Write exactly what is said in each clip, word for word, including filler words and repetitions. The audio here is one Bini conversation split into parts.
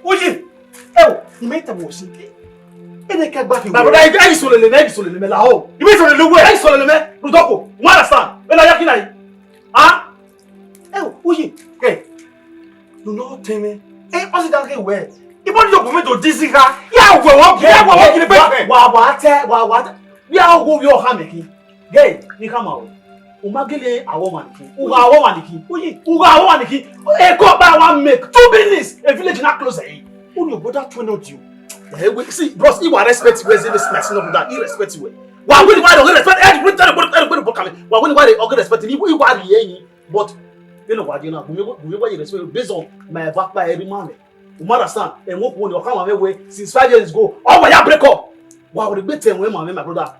Uyi, ẹ o, I ma tama wẹ sin. Ene kẹ gba khin. My brother, ẹ ghi sẹ olele mẹ, ẹ ghi sẹ olele mẹ lahọ. I ma sẹ olele uwẹ, ẹ ghi sẹ olele mẹ. Rudọkọ, you understand? Ena ya kina yi. Ah? Ẹ o, uyi, ẹ. Do not tell me. Ẹ, ọ sẹ dan ke wẹ. Ibọ ni yọ gọọmenti do dizigha. Ya wẹ wọ, ya wẹ wọ gele bẹ. Wa, wa tẹ, wa, wa tẹ. Ya wo, yo ha mẹ khin. Gẹ, ne I khama o. U ma gele awọ ọmwa ni khin. U gha awọ ọmwa ni khin. Uyi, u gha awọ ọmwa ni khin. Eko ba wa make two business. A village na close ẹre. Unu your brother twenty of you. Eh, we, see, bros, I wa respect you as if it's my senior brother. I respect you. Wa win why don't respect? Eh, we tell the, tell the, tell the, come. Wa win why they don't respect you. I wa ri, but you know what, you know, we, we, we respect you based on my back by every man. You understand? And what, what you come and we since five years ago, oh, we ya break up. Wa wo gbe te we, my, my brother.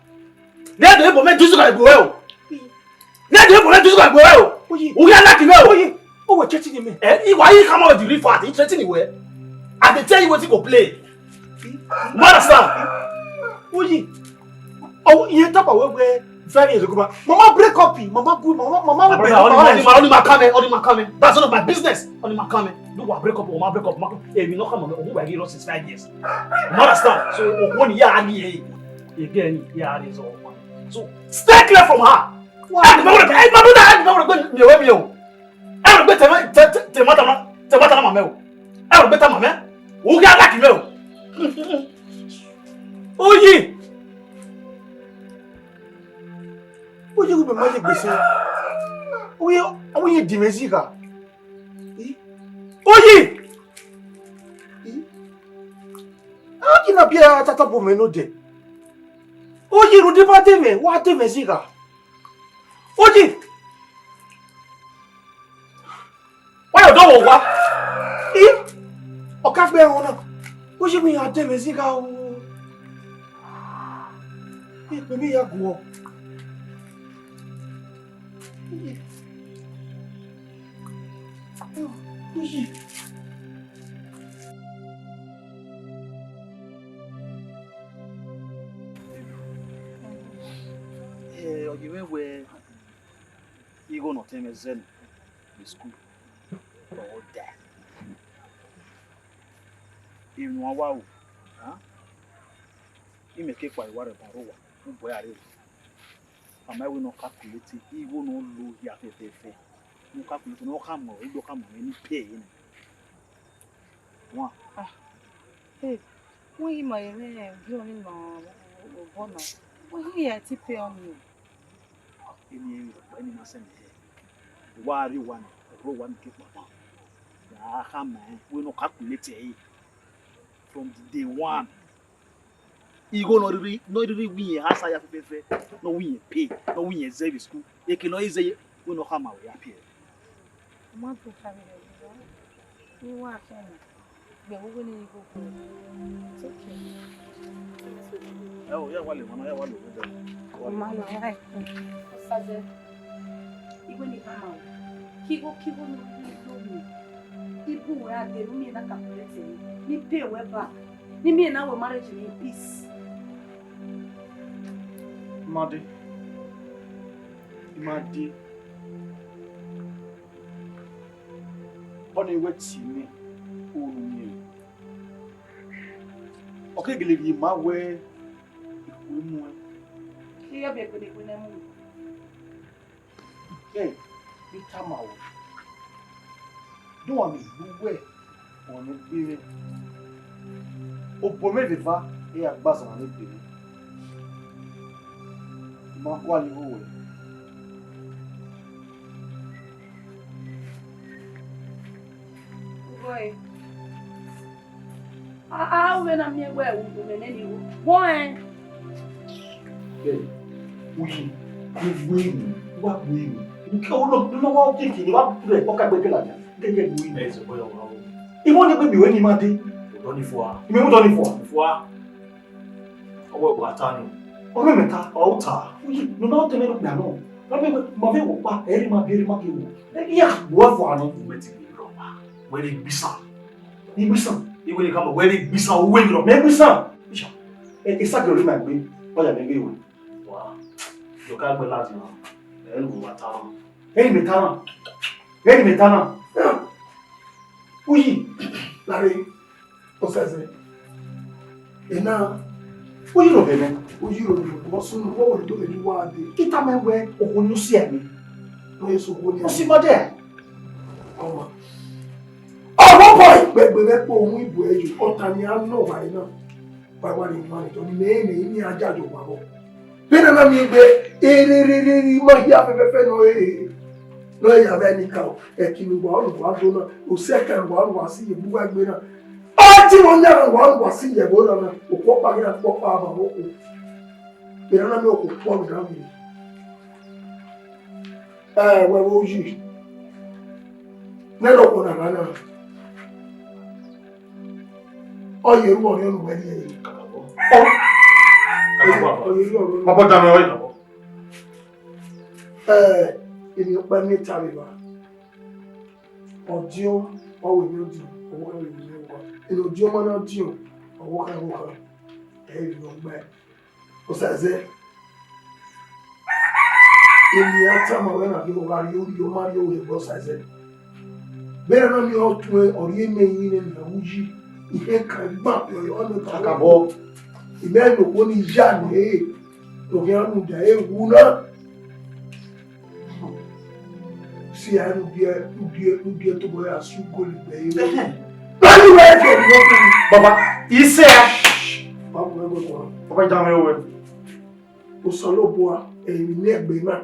Ne de bo me dusu ka gbe o. Ne de bo me dusu ka gbe o. Uyi. U ya like me o. Uyi. O we threaten me. Eh, I wa, I come out with the real fact. I threaten you, eh? I dey tell you wetin go play. You understand? Uyi. Oh, you talk about we, we five years ago, but mama break up, mama good, mama, mama. My brother, only, only, only my comment, only my comment. That's none of my business. Only my comment. Do what, break up, or my break up, my, eh, we no come on, who were you since five years? You understand? So, when you are here, again, yeah, is all. So, stay clear from her. Why? Ẹ, my brother, ẹ, my brother, ẹ, my brother, mi ò wẹ́ mi o. Ẹ rò pé tẹ̀mọ́, tẹ, tẹ, tẹ̀mọ́ tàmá, tẹ̀mọ́ tàmá màmá ẹ o. Ẹ rò pé tàmá mẹ́. Òun kí á láàkì mẹ́ o. Oyi. Oyi, wípé má yẹ gbèsè. Oyi, oyi, dìmẹ́sì kà. Oyi. Oyi, na bia tata bo mẹ no de. Oyi, rhunmwuda de mẹ, wa de mẹ zigha. Oyi. Wa yo do wo wa. I, ọ ka gbe ẹhọn na. Oyi, mi ya de mẹ zigha o. Ikpe mi ya guọ. Oyi. Eh, ọ ye mwẹ wẹẹ igho ne ọ tẹn mwẹ zẹ nẹ vbe school, ọ da. Emwi ne uwa wa ru, a, imẹ ke kpa iwa rẹ ọban rre owa, u bu ẹre a rre. A ma wẹ ne ọ calculate igho ne ọ lo hia fẹfẹfẹ. Ne ọ calculate, ne ọ khama, ọ do khama mwẹ ne I pay ẹre nẹ. Wan. Ah, hey, wẹ ghi ma ye mwẹ ugie ọnii ma obọ na, wẹ ghi ya ẹtin pay ọnii. Eni ẹre rhọkpa, eni ma sẹ mẹ hẹ. Wa rrie owa ni, ọ rre owa ni ke kpakpa. Ya khama ẹre, wẹ ne ọ calculate ẹre from the day one. Igho ne ọ rhirhi, ne ọ rhirhi wẹ irẹn hasa ya fẹfẹfẹ, ne ọ wẹ irẹn pay, ne ọ wẹ irẹn zẹ vbe school. Eke ne ọ i zẹ ye, wẹ ne ọ khama wẹ ya pay ẹre. U ma do kha vberriọ, ne I wa khian na, gbe vbe uwu ne I gho. It's okay. Ẹ o, ya wa le emwa na, ya wa le emwa na. Ọ ma nọ, ya ẹkun. Osaze, I wẹ ne I khama o. Ke igho, ke igho ne u rhirhi lo miẹn, I bu ruẹ a dee ne u miẹn na calculate ẹre, ne I pay ruẹ back, ne I miẹn na ru marriage in peace. I ma dee. I ma dee. Ọnii wẹ tie mẹ, unu miẹn. Ọ ke gele rhie ma wẹ I khue muẹn. Iran biẹ egbe ne I khue nẹ mu. Ẹ, I tama ruẹ, de uwa miẹn egbe uwẹ, ọmwa ne ọ gbe mwẹ. Obọ mwẹ vbe eva, I ya gba zọmwa ne egbe mwẹ. I ma gualọ igho ruẹ. Uwẹ. A, a, u vbe na miẹn wẹẹ u do nene igho. Wọ rẹn. Bẹẹni, uyi, u gbe enu, u wa gbe enu. U ke, u nọ, u nọ wa okiekie, ne wa rẹ ọka gbe ke ladian. U ke ke gbe enu. Ẹ, sẹ ọkọ ya wa o. Imẹ ọni egbe miẹn ruẹ ne I ma dee. Odọ ni fua. Imẹ odọ ni fua. Fua. Ọ wẹ wa ta nọ. Ọ mẹ mẹ ta, ọ ta. Uyi, ne ọ ma tẹ mwẹ ne okpia nọ. Ma vbe, ma vbe wẹ ọkpa, ẹre ma biẹ, ẹre ma biẹ wẹ. Ẹ, I ya gbe uwa fua nọ. U mẹ te gbe rhọkpa. Wẹ rre gbe isan. I gbe isan. I wẹ ne I khama, wẹ rre gbe isan, u wẹ rhọkpa. Mẹ gbe isan. Isha. Ẹ, esa gẹrẹ ma gbe. Ọ ya mẹ ghe wẹ. Wa. Yo ka gbe ladian. Ẹ, ne wa ta nọ. Ẹ, ne mẹ ta nọ. Ẹ, ne mẹ ta nọ. Uyi. Lare. Osẹsẹ. Ena, u yi ro vbe mẹ. U yi ro vbe mẹ. Vbọ sunu, vbọ wẹ do vbe ni wa de. I tama wẹ okhuo ni u si ẹre. No ye so okhuo ni. U si mother. Ọmọ. Ọmọ bọ ikpẹgbe vbe ẹkpo ohun ibu ẹre, ọta ni a nọ wa ena. Wa wa ni ma ni tọ ni mẹ ne ini a jajo wa bọ. Vbene a na miẹn egbe, ererere ma hia fẹfẹfẹ nọ ẹre. Nọ ẹre ya vbe ẹnika o, ẹki ne uwa ọrọre uwa do na, osẹkẹn uwa ọrọre uwa si ye bu uwa egbe na. Ọ ti vbe ọyan uwa ọrọre uwa si ye ẹvbo na na, okhuo ọkpa ghi na kpọ ọkpa ba vbe okhuo. Erha na miẹn okhuo kpọ vbe erha vbe. Ẹ, wẹ vbe uyi. Nene okhuo na gha na. Ọ ye ru ọre ọre uwẹ rhie ẹre. Ọ, ọ ye ru ọre ọre. Baba, dama ọre. Ẹ, emwi ọkpa miẹn ta vbe evba. Ọdiọn, ọ wẹ emwi ọdiọn, ọ wẹ emwi ọdiọn. Emwi ọdiọn ma na diọn, ọ wẹ okhan, ọ wẹ okhan. Ẹ i vbe ọgba. Osẹsẹ. Emwi a tama wẹ na ghe, ọ gha rrie orhie, ọ ma rrie orhie, Osẹsẹ. Vbene a na miẹn ọtuẹn, ọ rhie mẹ rinmwian ne uyi, ihe kan gba yọyọ ne kakabọ. Imẹ ne okhuo ni ya ne, ne ọ khian rhunmwuda ẹre wu na. Si a ne ubiẹ, ubiẹ, ubiẹ tobọ ya su goli gbe ẹre. Ẹhẹn. Bani wẹ ke ni ọkùnrin. Baba, isẹ. Baba, wẹ gbẹkọ. Baba, ja mwẹ wẹ. Osanobua, emwi ne egbe na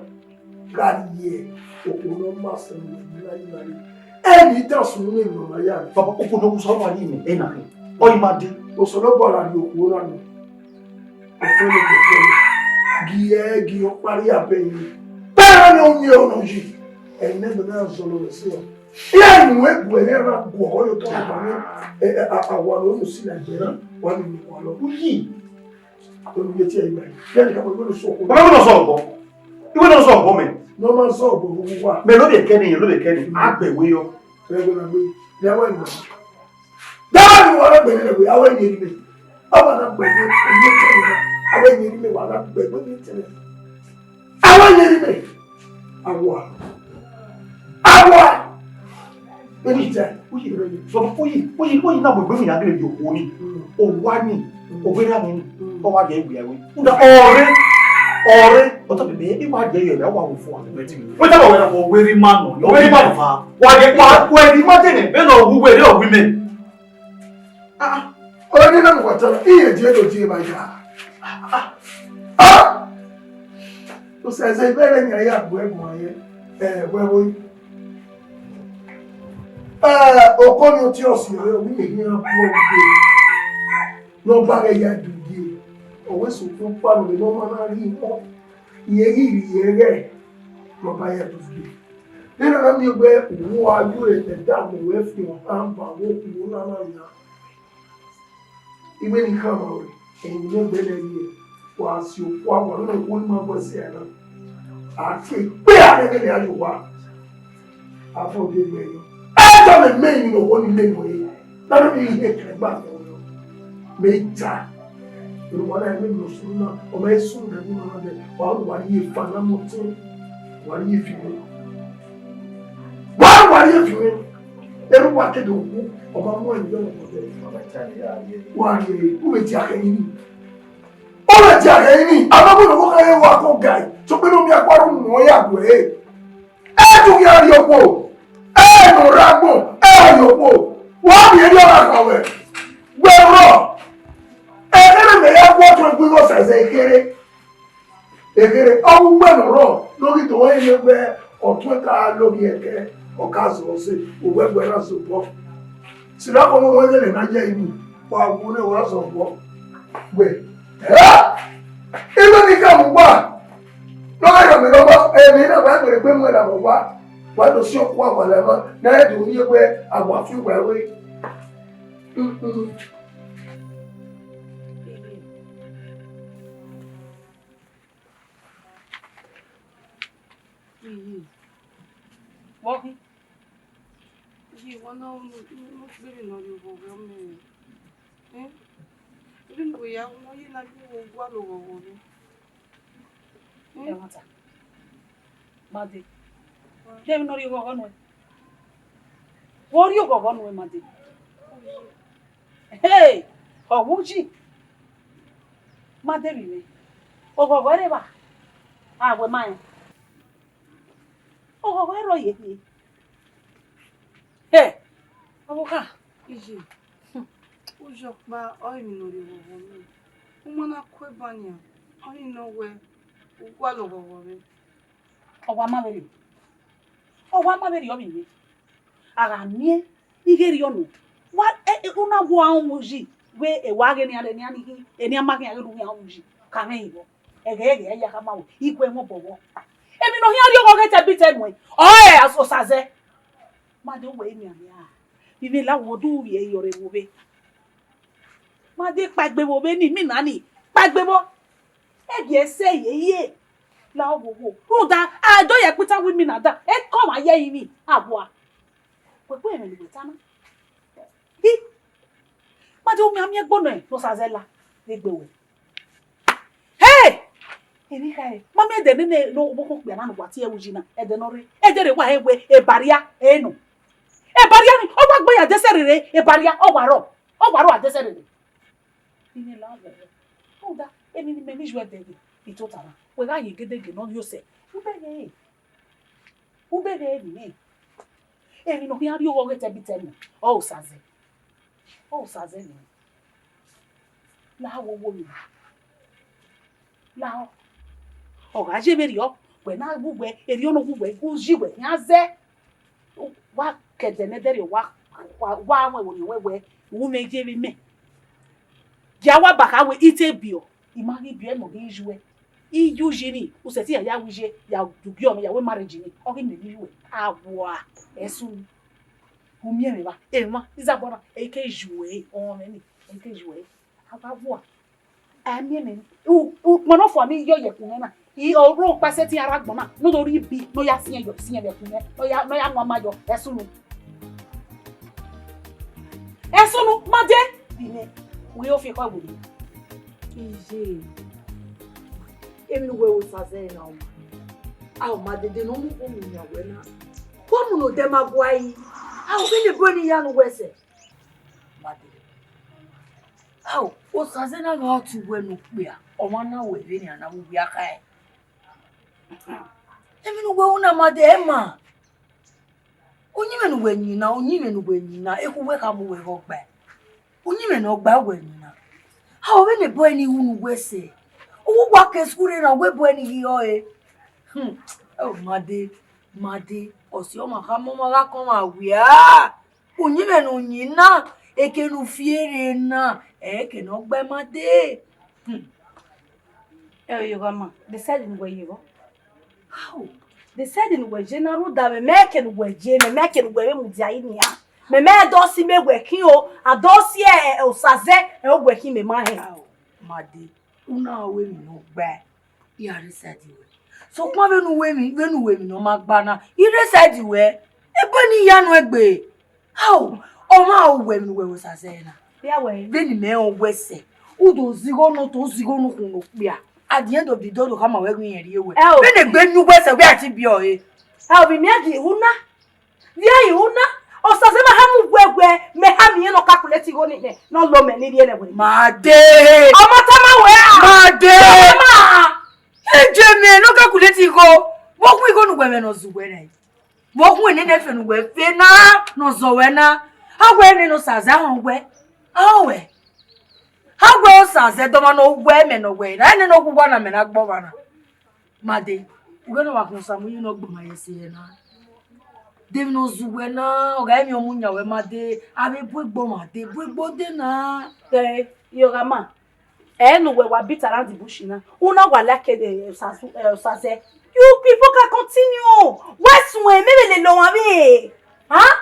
gha rhie okhuo ne ọ ma sẹ ne emwi na yi na rre. Emwi dan sunu ne emwi ne ọ ma ya rre. Baba, okhuo ne ọ wu Osanobua rhie mẹ, ena khin. Ọ i ma dee. Osanobua gha rhie okhuo na nọ. Ọtẹn ne kẹkẹ nọ. Gie, gie ọkpa rhie abẹ yi. Bẹghe ne ọ miẹn ọnọ yi. Ẹnẹ mẹ na zọlọ vbe sẹ. Iran mu egbe ne a na guọghọ ye otọ ọba ne, ẹ, ẹ, a, a wa ne unu si na egbe na, wa ne unu wa lọ. Uyi. Unu ye tie ima. Ya ni ka mo unu so ko. Baba, unu so ko. Iwe no so ko mẹ. No ma so ko wu wa. Mẹ no be kẹ ni, no be kẹ ni. A gbe we yọ. Ẹ gbe na gbe. Ya wa ni. Ya wa ni wa gbe ni we. A we ni ni. Ọba na gbe ni. Ni tie ima. A we ni ni wa na gbe ni tie. A we ni ni. Awa. Awa. Uyi, uyi, uyi, uyi, uyi na gbegbe mi na gele yo wo ni. Mm. O wa ni, mm, o gbe ra ni, mm, o wa je gbe awe. Nda ore, ore, o to be, e wa je yo, o wa wo fo. Weta ba wena. O weri ma nọ. O weri ma nọ fa. Wa je, wa, weri ma tene. Be no wu weri o wi me. Ah, ah. Ọni na mu wa ta, iye die do die ba ya. Ah, ah. Ah! Osẹsẹ, ibẹrẹ yan ya bu ẹguan ye. Eh, wẹ wo. Eh, okọ ni o tie ọsi ọre, o mi hin ra bu ọgbe. Ne ọ ba ghẹ ya dugbe. Ọ wẹ sokpan kpa nọ, ne ọ ma na rhie imọ. Iye ghi rhie ẹghẹ, ne ọ ba ya dugbe. Nene na miẹn wẹ uwa gha yu ẹdẹ da mẹ wẹ fi ọhan ba vbe okhuo na na yan. Iwe ni khama ruẹ, ẹmwẹ ne ọ gbẹlẹ rrie, wa si okhuo, wa nọ okhuo ni ma bu ẹse ẹre na. A tie ikpe a nẹghẹ ne a ye owa. A fẹ odẹ ruẹ yọ. Ẹ tọ mẹ, mẹ emwi ne okhuo ni mẹ nọ re. Na do ni ihe kẹrẹ gba fẹ yọ. Mẹ i ta. Ero wa na mẹ nọ sunu na, ọ ma i sunu na, ni ma na dẹ. Wa wa ye fa na mọ tun. Wa ye fi wẹ. Wa wa ye fi wẹ. Ero wa kede okhuo, ọ ma mu ẹn yọ nọ dẹ. Wa ye, u vbe dia khẹ yi ni. U vbe dia khẹ yi ni. A ma bu nọ kha ye wa ko gai. So pe no mi akpa ru mo ya gbe. Ẹ tu ya ri okhuo. Ẹ nọ ra gbọn. Ẹ ri okhuo. Wa bi eri ọra kha wẹ. Wẹ rọ. Ẹ kere mẹ ya gbe ọtuẹn gbe igho sẹsẹ ekere. Ekere, ọ wu ugbẹn ne ọ rrọọ, ne ọ ghi do ẹre ye wẹ ọtuẹn ka lo ghi ẹkẹ, ọ ka zọ ọse, owẹ wẹ na zọ obọ. Sirako ne ọ wẹ gele na ye inu, wa wu ne wa zọ obọ. Wẹ, ẹ? Iwe ni ka mu gba, ne ọ gha yọ mẹ ne ọ ma, emwi na wa gele gbe mu ẹre vbe owa, wa do si ọkua wa lẹ ma, ne a do rhie wẹ a wa fi uwa ẹre. Mm, mm. Iyi. Vbọ khin? Iyi, wa na unu, unu kpere nọ rrie oghọghọ mẹ. Eh? Vbene uwẹ ya wu, ọ ye na gbe uwẹ gua lọ oghọghọ nẹ. Hmm? Ẹmwata. Made. Wa. De emwi ne ọ rrie oghọghọ nuẹn? Vbe ọ rrie oghọghọ nuẹn, Made? Iyi. He, Ọ wu ji, ma de vbe mwẹ. Oghọghọ ẹre evba, a wẹ ma rẹn. Oghọghọ ẹre ọ ye khin. He, ọvbokhan, iye, u ye ọkpa ọre emwi ne ọ rhie oghọghọ nẹ. U ma na ku eba nian, ọre nọ wẹ u gualọ oghọghọ mwẹ. Ọ wa ma vberriọ, ọ wa ma vberriọ vbe mwẹ. A gha miẹn ighẹ erriọ nọ, wa, e, e, u na gu aro mu yi wẹ e wa ghe nian rre nian ni khin, enian ma khian ghe ne u khian aro mu yi, ka mwẹ ebo. Ẹghẹ ẹghẹ ya khama wẹ, I gu ẹmwẹ obọ vbọ. Emwi ne ọ khian rhie oghọghọ etẹbitẹ nuẹn, ọre Osazẹ. Ma de uwẹ emianmwẹ a, vbe imẹ la wo do vbiẹ yọ rre vbe ovbe. Ma de kpaegbe vbe ovbe ni, imina ni, kpaegbe vbọ. Ẹgie ẹsẹ ye ye, la owowo. Rhunmwuda, a do ye ẹkpita wẹ imina da, ekọ mwa ye ẹrinmwi, a vua. Wẹ kpe ẹmwẹ ne uwẹ ta na. Hi, ma de u miẹn miẹn egbe nọ, ne Osazẹ la vbe egbe wẹ. Hey! Emwi khae, ma miẹn ẹdẹ nene ne ọvbokhan okpia na ne uwa tie ẹre uyi na, ẹdẹ ne ọ rre, ẹdẹ rre wa he wẹ ebaria ẹ nọ. Ebaria ni, ọ wa gbe ya dẹsẹ rere, ebaria, ọ wa rrọọ, ọ wa rrọọ adẹsẹ rere. Ine la wẹ, rhunmwuda, emwi ne imẹ vbe yu ẹdẹ ghe, I tota na, wẹ gha ye gedege ne ọ rhie osẹ, u bẹghe ẹre, u bẹghe ẹre nẹ. Emwi ne ọ khian rhie oghọghọ etẹbitẹ nọ, ọ Osazẹ, ọ Osazẹ nẹ. La wo wo mi. Lahọ. Ọ gha ye vberriọ, wẹ na wu wẹ, erriọ ne ọ wu wẹ, u yi wẹ khian zẹ. Wa ke ẹdẹ ne ẹdẹrriọ wa, wa, wa ru ẹvbo ne wẹ wẹ, u mwẹ ye vbe imẹ. Gia wa ba kha wẹ, I te biẹ, I ma ghi biẹ ne ọ ghi yu ẹ. I yu yi ni, u sẹtin ya ya ru iye, ya du gie ọmwa, ya wẹ marriage ni, ọ ghi mẹ ne I ru ẹ. A wa, ẹsun. U miẹn mwẹ evba, emwa, izabọ na, ẹ i ke yu ẹre, ọmwẹ ni, ẹ i ke yu ẹre. A wa vua. A miẹn mẹ, u, ukpọn ne ọ fua ni yọ ye ẹkun mwẹ na. I, ọ rre okpa sẹtin ara agbọn na, ne ọ do rhie ibi, ne ọ ya siẹn yọ, siẹn vbe ẹkun mwẹ, ne ọ ya, ne ọ ya wan ma yọ, ẹsunu. Ẹsunu, ma de, bi mwẹ, wẹ ọ fi ekhọe werriẹ. Iye, emwi ne uwẹ ru Osazẹ na, ọ ma, a ọ ma dede ne ọ mu khuo mu yan wẹ na. Khuo mu ne odẹ ma gua yi, a ọ vbene ebo ni ya ne uwẹ sẹ. Ma de. Ao, Osazẹ na gha ọtẹn uwẹ ne okpia, ọmwa na wẹ vbenian na vbe uwia khae. Emwi ne uwẹ ru na ma de, ẹ ma. Uyinmwẹ ne uwẹ yin na, uyinmwẹ ne uwẹ yin na, ekhu uwẹ khama uwẹ ghe ọgbae. Uyinmwẹ ne ọ gba uwẹ yin na. Ao, vbene ebo ni ru ne uwẹ sẹ. Uwu wa ke skul rre na, uwẹ ebo ni ghi rrọọ re. Hmm. Ao, ma de, ma de, ọse ọmwa khama ọmwa gha kọn ọmwa wia. Uyinmwẹ ne u yin na, eke ne u fi rre na, eke ne ọ gbe ma de. Hmm. Ẹ, Iyoghama, decide ne uwẹ ye vbọ? How? Decide ne uwẹ ye na, rhunmwuda mẹ, mẹ eke ne uwẹ ye, mẹ, mẹ eke ne uwẹ vbe mudia yi nian. Mẹ, mẹ do si mẹ wẹ khin o, a do si ẹ, ẹ, Osazẹ, ẹ, wẹ khin mẹ ma hẹn. How? Ma de, u na ru emwi ne ọ gbae. I gha rre side wẹ. Sokpan vbene u ru emwi, vbene u ru emwi ne ọ ma gba na, I rre side wẹ. Ebo ne I ya nuẹn gbe. Ao, ọmwa ru wẹ emwi ne uwẹ ru Osazẹ na. Ya wẹ. Vbene imẹ rẹn wẹ sẹ, u do zigho ne otọ, u zigho ne ukhunmwu ne okpia. At the end of the day, ọ do khama wẹ ghi rẹn rrie wẹ. Ẹ o. Vbene egbe yin uwẹ sẹ, wẹ a ti biẹ ọre. Ẹ o, vbe imẹ ghi ru na. Vbe a i ru na, Osazẹ ma khama uwẹ wẹ, mẹ khama irẹn ne ọ calculate igho ni nẹ, ne ọ lọ mẹ ni rrie nẹ wẹ. Ma de. Ọ ma tama wẹ a? Ma de. Ọ ma. E je mẹ ne ọ calculate igho. Vbe ọ khu igho ne uwẹ mwẹ ne ọ zẹ uwẹ na? Vbe ọ khu enene ẹfe ne uwẹ fe na, ne ọ zẹ uwẹ na? A wẹ nene Osazẹ ahọn wẹ. A wẹ. A wẹ Osazẹ dọmwa ne ọ wẹ mẹ ne ọ wẹ na, ẹnene ọ wu uwa na mẹ na gbe ọmwa na. Ma de, uwẹ ne ọ wa khọn Osamuyi ne ọ gbọmwa ye ẹse na. De emwi ne ọ zẹ uwẹ na, ọ gha emwi ọ mu yan wẹ ma de, a vbe bu egbe ọmwa de, bu egbe de na. Ẹ, Iyoghama, ẹ ne uwẹ wa beat around the bush na. Una wa like, eh, Osazu-, eh, Osazẹ. You people can continue. Wẹ suẹn, mẹ vbe lele ọmwa vbe. Huh?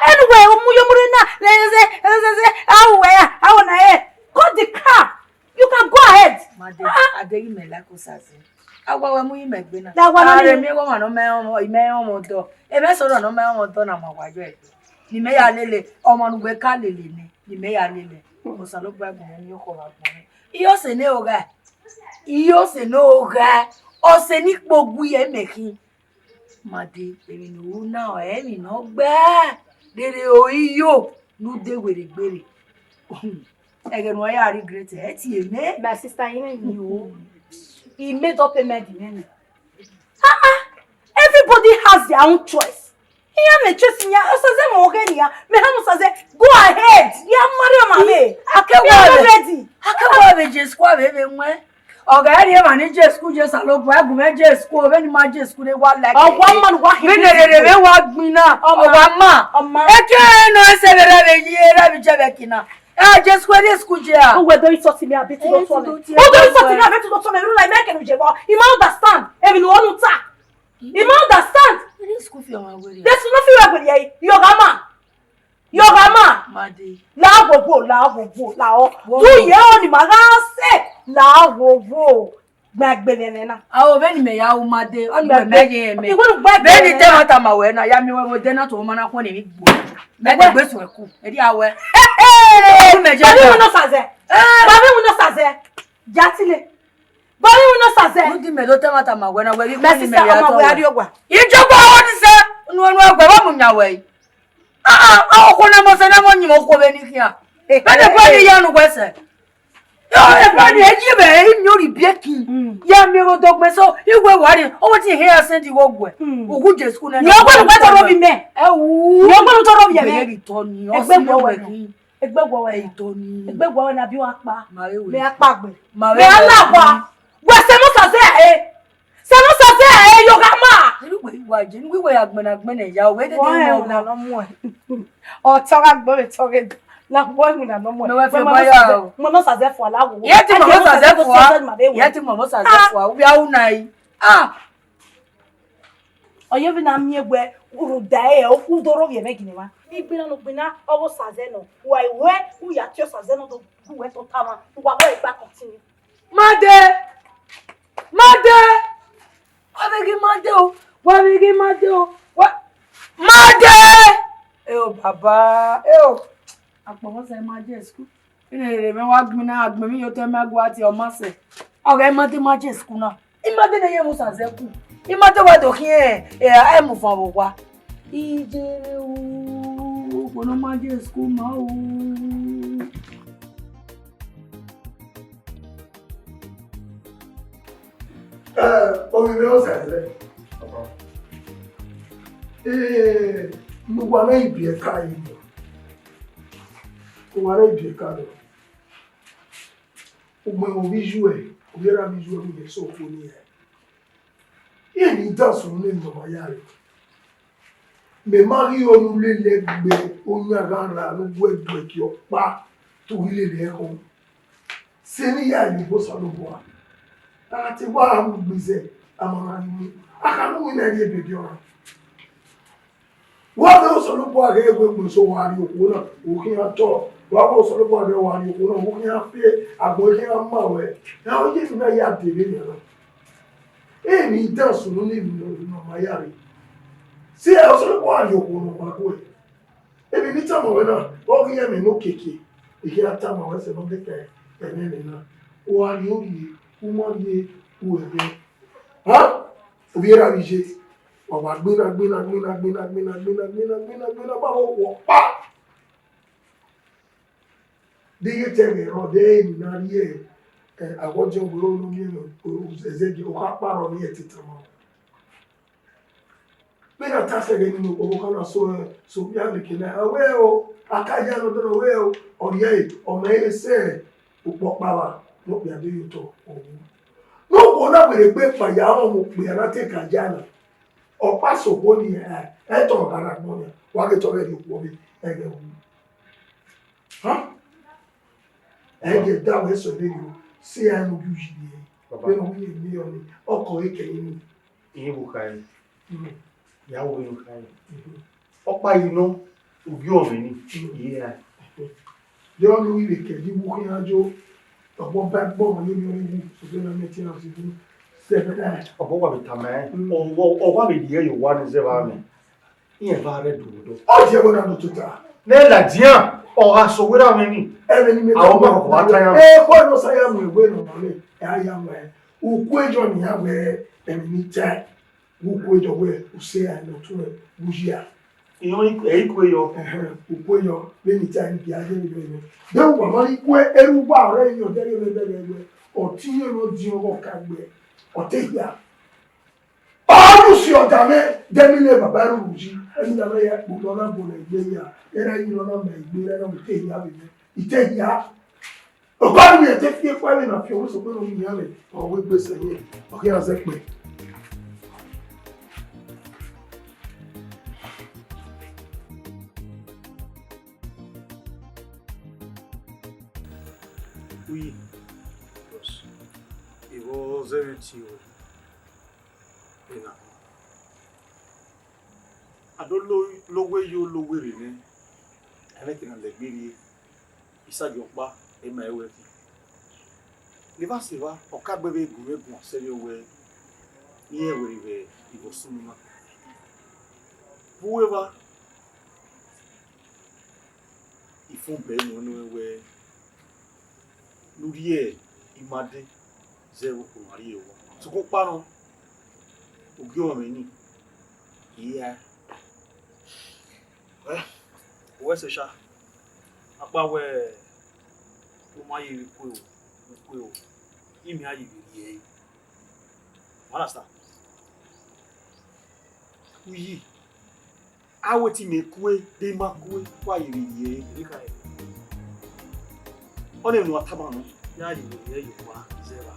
Ẹ ne uwẹ mu yo mu rre na, zẹ, zẹ, zẹ, zẹ, a ru wẹ ya, a ru na ẹ. Cut the crap. You can go ahead. Ma de, ah, a deghẹ imẹ like Osazẹ. A wa wẹ mu yi mẹ gbe na. Da wa na. A rẹ ni. Miẹn ọmwa ne ọ ma ọmọ, imẹ ọmọ dọ. Emẹ sẹ ọmwa ne ọ ma ọmọ dọ na ma wa yọ ẹgbẹ. Ne imẹ ya lele, ọmwa ne uwẹ ka lele nẹ, ne imẹ ya lele. Osanobua gbọnmwẹ ne okhuo gha gbọnmwẹ. Iye ọse ne ogha. Iye ọse ne ogha. Ọse ni kpogui ẹmẹ khin. Ma de, emwi ne u ru na, ọ emwi ne ọ gbe. Rere ori yo, ne u de werriegbe rre. Ẹghẹ ne uwa ya regret, ẹ tie mẹ. My sister, you know, you, he made up payment the money. Ah, ah, everybody has their own choice. Iran mẹ choice iran, Osaze mẹ ọghe nian, mẹ ha Osaze, go ahead, ya marry ọmọ mẹ. Akewa mẹ ready. Akewa vbe je school avbe vbe wẹn. Ọ gha rhie emwa ni je school, je Osanobua, gu mwẹ je school, vbene ima je school ne wa like. Ọ wa ma ne uwa hin. Vbene rere vbe wa gbinna, ọ wa ma. Ọ ma. Eke nọ ẹse vbe rẹ vbe yi, rẹ vbe je vbe kina. Ẹ je school, ẹ school je a. Uwẹ do isọsi mẹ abi tu dọtọ mẹ. Uwẹ do isọsi mẹ abi tu dọtọ mẹ, rula imẹ kẹnu je vbọ. Ima understand. Emwi ne ọ nu ta. Ima understand. Ẹ school fi ọmwa wẹrẹ. There's nothing wrong with you. Yọghama. Yọghama. Made. La wo wo, la wo wo, la o. Wo. Tu ye o ni ma gha se. La wo wo. Gba gbe nene na. A o vbene mẹ ya ru Made, ọ ni mẹ ye mẹ. Iwe nu gba gbe. Vbene te ma tama wẹ na, ya miẹn wẹ vbe odẹ na to ma na khuẹn ne emwi gbo. Mẹ te gbe suẹn ku. Ẹ dia wẹ. Hey, hey. Mẹ je. Bari wẹ nọ Osaze. Eh. Bari wẹ nọ Osaze. Ja tile. Bari wẹ nọ Osaze. Udi mẹ do te ma tama wẹ na wẹ ri. Mẹ sister, ọmọ wẹ a rrie owa. Ijọba ọ ni sẹ, nu nu ẹgbẹ vbe mu yan wẹ. Ah, ah, okhuo ne mose ne mo yin okhuo vbe ni khian. Vbene ẹguẹ ni ya nu wẹ sẹ. Yo, ẹguẹ ni e yi vbe e miẹn orhi biẹ kin. Mm. Ya miẹn vbe odọgbẹn so, iwe wa rre, ọ wẹ te ihe ya send iwe oguẹ. Mm. Ugu je school nẹ. Ni ọgbẹn wẹ tọrọ ovbi mẹ. Ẹ wu. Ni ọgbẹn tọrọ ovbi mẹ. Egbe wọ wẹ. Egbe wọ wẹ. Ẹ i tọ ni. Egbe wọ wẹ na bi wa kpa. Ma vbe wẹ. Mẹ a kpa gbe. Ma vbe wẹ. Mẹ a la wa. Wẹ sẹ mọ Osaze ẹ. Sẹ mọ Osaze ẹ, Yọghama. Erugbe wa je, ni wẹ ya gbẹnagbẹna ya, wẹ dede. Wẹ na nọ muẹn. Ọ tọ gha gbe, ọ tọ ghe. La wẹ mu na nọ muẹn. Mẹ wẹ fi ọba ya o. Mọ mọ Osaze fua la wo. Ye ti mọ mọ Osaze fua. Ye ti mọ mọ Osaze fua. Ubi a u na yi. Ah. Ọ ye vbe na miẹn wẹ rhunmwuda ẹre, u do rhovbiẹ mwẹ gineva. Igbinna ne u gbinna, ọ ghe Osaze nọ. Wa i wẹ, u ya tie Osaze nọ do gu wẹ tota mwa, wa wẹ gba continue. Made! Made! Wa vbe ghi Made o, wa vbe ghi Made o, wa Made! Eo baba, eo. Akpọnmwẹ sẹ ma je school. Ine rere mwẹ wa gbinna agbọn mwẹ, iyotọ mwẹ gu a tie ọma sẹ. Ọ ghe Made ma je school na. Made ne ye mu Osaze ku. Made wa do khian, eh, ẹ mu fan vbe owa. Ijere u, okhuo ne ọ ma je school ma o. Eh, ovbi mwẹ Osaze. Eh, ne uwa na ibiẹka yi. Uwa na ibiẹka nọ. Ugbẹn vbe ovbi iyuẹ, ovbi erha vbe iyuẹ, vbe sẹ okhuo ni hẹ. Iran ni da sunu ne emwi ne ọ ma ya re. Mẹ ma ghi re ọnii lele ẹgbẹ oyan gha ra ne uwẹ duẹki ọkpa te u ghi lele ẹkhọ. Sẹ ne I ya ye obọ Osanobua. A gha te wa ru gbe zẹ, a ma na ru. A kha ru winna rrie ebe diọna. Wa vbe Osanobua ghe wẹ mu eso wa rrie okhuo na, u khian tọ. Wa vbe Osanobua ghe wa rrie okhuo na, u khian fe, agbọn khian ma wẹ. Ẹ, ọ ye ne u na ya dee vbenian na. Emwi dan sunu ne emwi ne ọ ma ya rre. Si ẹ, Osanobua rrie okhuo ne ọ ma guẹ. Emwi ne I tama ruẹ na, ọ ghi rẹn mwẹ ne okiekie, I khian tama ruẹ sẹ ne ọ dekẹ ẹmwẹ mwẹ na. U gha rrie orhie, u ma rrie uẹghẹ. Ha? Ovbi erha vbe iye, wa wa gbinna, gbinna, gbinna, ba vbe okhuo ọkpa. De iye te ẹghẹ rrọọ, de emwi ne a rhie, eh, awọdiọn wẹ ro ne ọ miẹn mwẹ, ẹzẹgiẹ, okha kpa rrọọ ne irẹn te tama. Vbene a ta sẹ ẹghẹ nii, ọvbokhan na so, so vbe a leke na, a wẹ o, a ka ya nọ dọnọ wẹ o, ọ rhie, ọ ma he sẹ ukpọkpa vba, ne okpia do ye otọ, ọ wu. Ne okhuo na werriegbe kpa ya rọnmwẹ okpia na te ka ya na, ọkpa sẹ okhuo ni, ẹ, ẹ tọrọ gha rre agbọn nia, wa ghe te ọ ghẹ rhie okhuo vbe ẹghẹ wu. Ha? Ẹ ghẹ da wẹ sẹ vberriọ, si iran ne u gie uyi rrie. Baba. Vbene ọ wẹ irẹn miẹn ọnii, ọkọ ẹre kẹ ẹre nii. Iye vbe okhae. Mm. Ya wo vbene okhae. Mhm. Ọkpa yi nọ, u gie ọmwẹ nii. Mm. Iye ra. De ọ ne u ghi vbe kẹ, de iwu khian yo, ọgbọ ba ẹgbọrọ ye emwi ọnii wu, sokpan ne a miẹn te iran si bun. Sẹ vbe na. Ọgbọ wa vbe tama ẹn, mm, ọ, ọ, ọ wa vbe rhie ye owa ne zẹ vbe amẹ. Iran eva rre do do. Ọ die ẹvbo na do tota. Ne ladian, ọ gha sẹ owerriẹ mwẹ nii. Ẹmwẹ ne imẹ tama, ọ ma wa ta iran. Ẹ, khuẹ ne Osa ya mu ẹvbo nọ ma mwẹ, ẹ a ya mu ẹn. Ukuejọ ne iran wẹ, ẹmwẹ ne I ta, ukuejọ wẹ, u sẹ ẹn ne ọ tuẹ, u yi a. Irẹn ẹ i kue yọ. Ẹhẹn, u kue yọ, vbene I ta ẹre, gie a ye vbe yọ. De uwa ma ni kue, erha uwa ọre iyọn dẹghe vbe ẹgbẹe ẹgbẹe, ọ te iyọn ne ọ diọn ọghe ọka gbe, ọ te hia. Ọ ru si ọda mwẹ, de emwi ne baba rhurhu yi, emwi ne a ya kpo ne ọ na bọlọ egbe hia, erha yi ne ọ na ma egbe, erha na mu te hia vbe mwẹ, I te hia. Okọ ni wẹ te fi ekpa vbe na fi ọvbosẹ okpẹn ne ọ miẹn mwẹ, ọ wẹ egbe sẹ yẹn, ọ khian zẹ kpẹẹ. Uyi, because I vbe zẹ mwẹ tie ruẹ. Ena, a do lo, lo owe yo, lo owe rre nẹ, ẹmwẹ ke na lẹgbe rrie, I sa gie ọkpa, ẹ ma ẹre wẹ fi. Ne I vba sẹ evba, ọ ka gbe vbe gu mwẹ guan sẹrriọ wẹ, irẹn werriẹ vbe ivbi osunu na. Vbe uwu evba, I fo bẹghe nuẹn nuẹn wẹ, ne u rhie ima dee zẹ vbe okhuo ne a rhie ruẹ. Sokpan ọkpa nọ, u gie ọmwẹ ni, I ya. Ẹ, uwẹ sẹ sha, akpa wẹ, u ma ye vbe kue o, u kue o, imẹ a ye vbe rhie ẹre. You understand? Uyi, a wẹ te imẹ kue, de ima kue, wa ye vbe rhie ẹre. Ọnii ne a tama nọ, ya ye vbe rhie ẹre ye owa zẹ evba.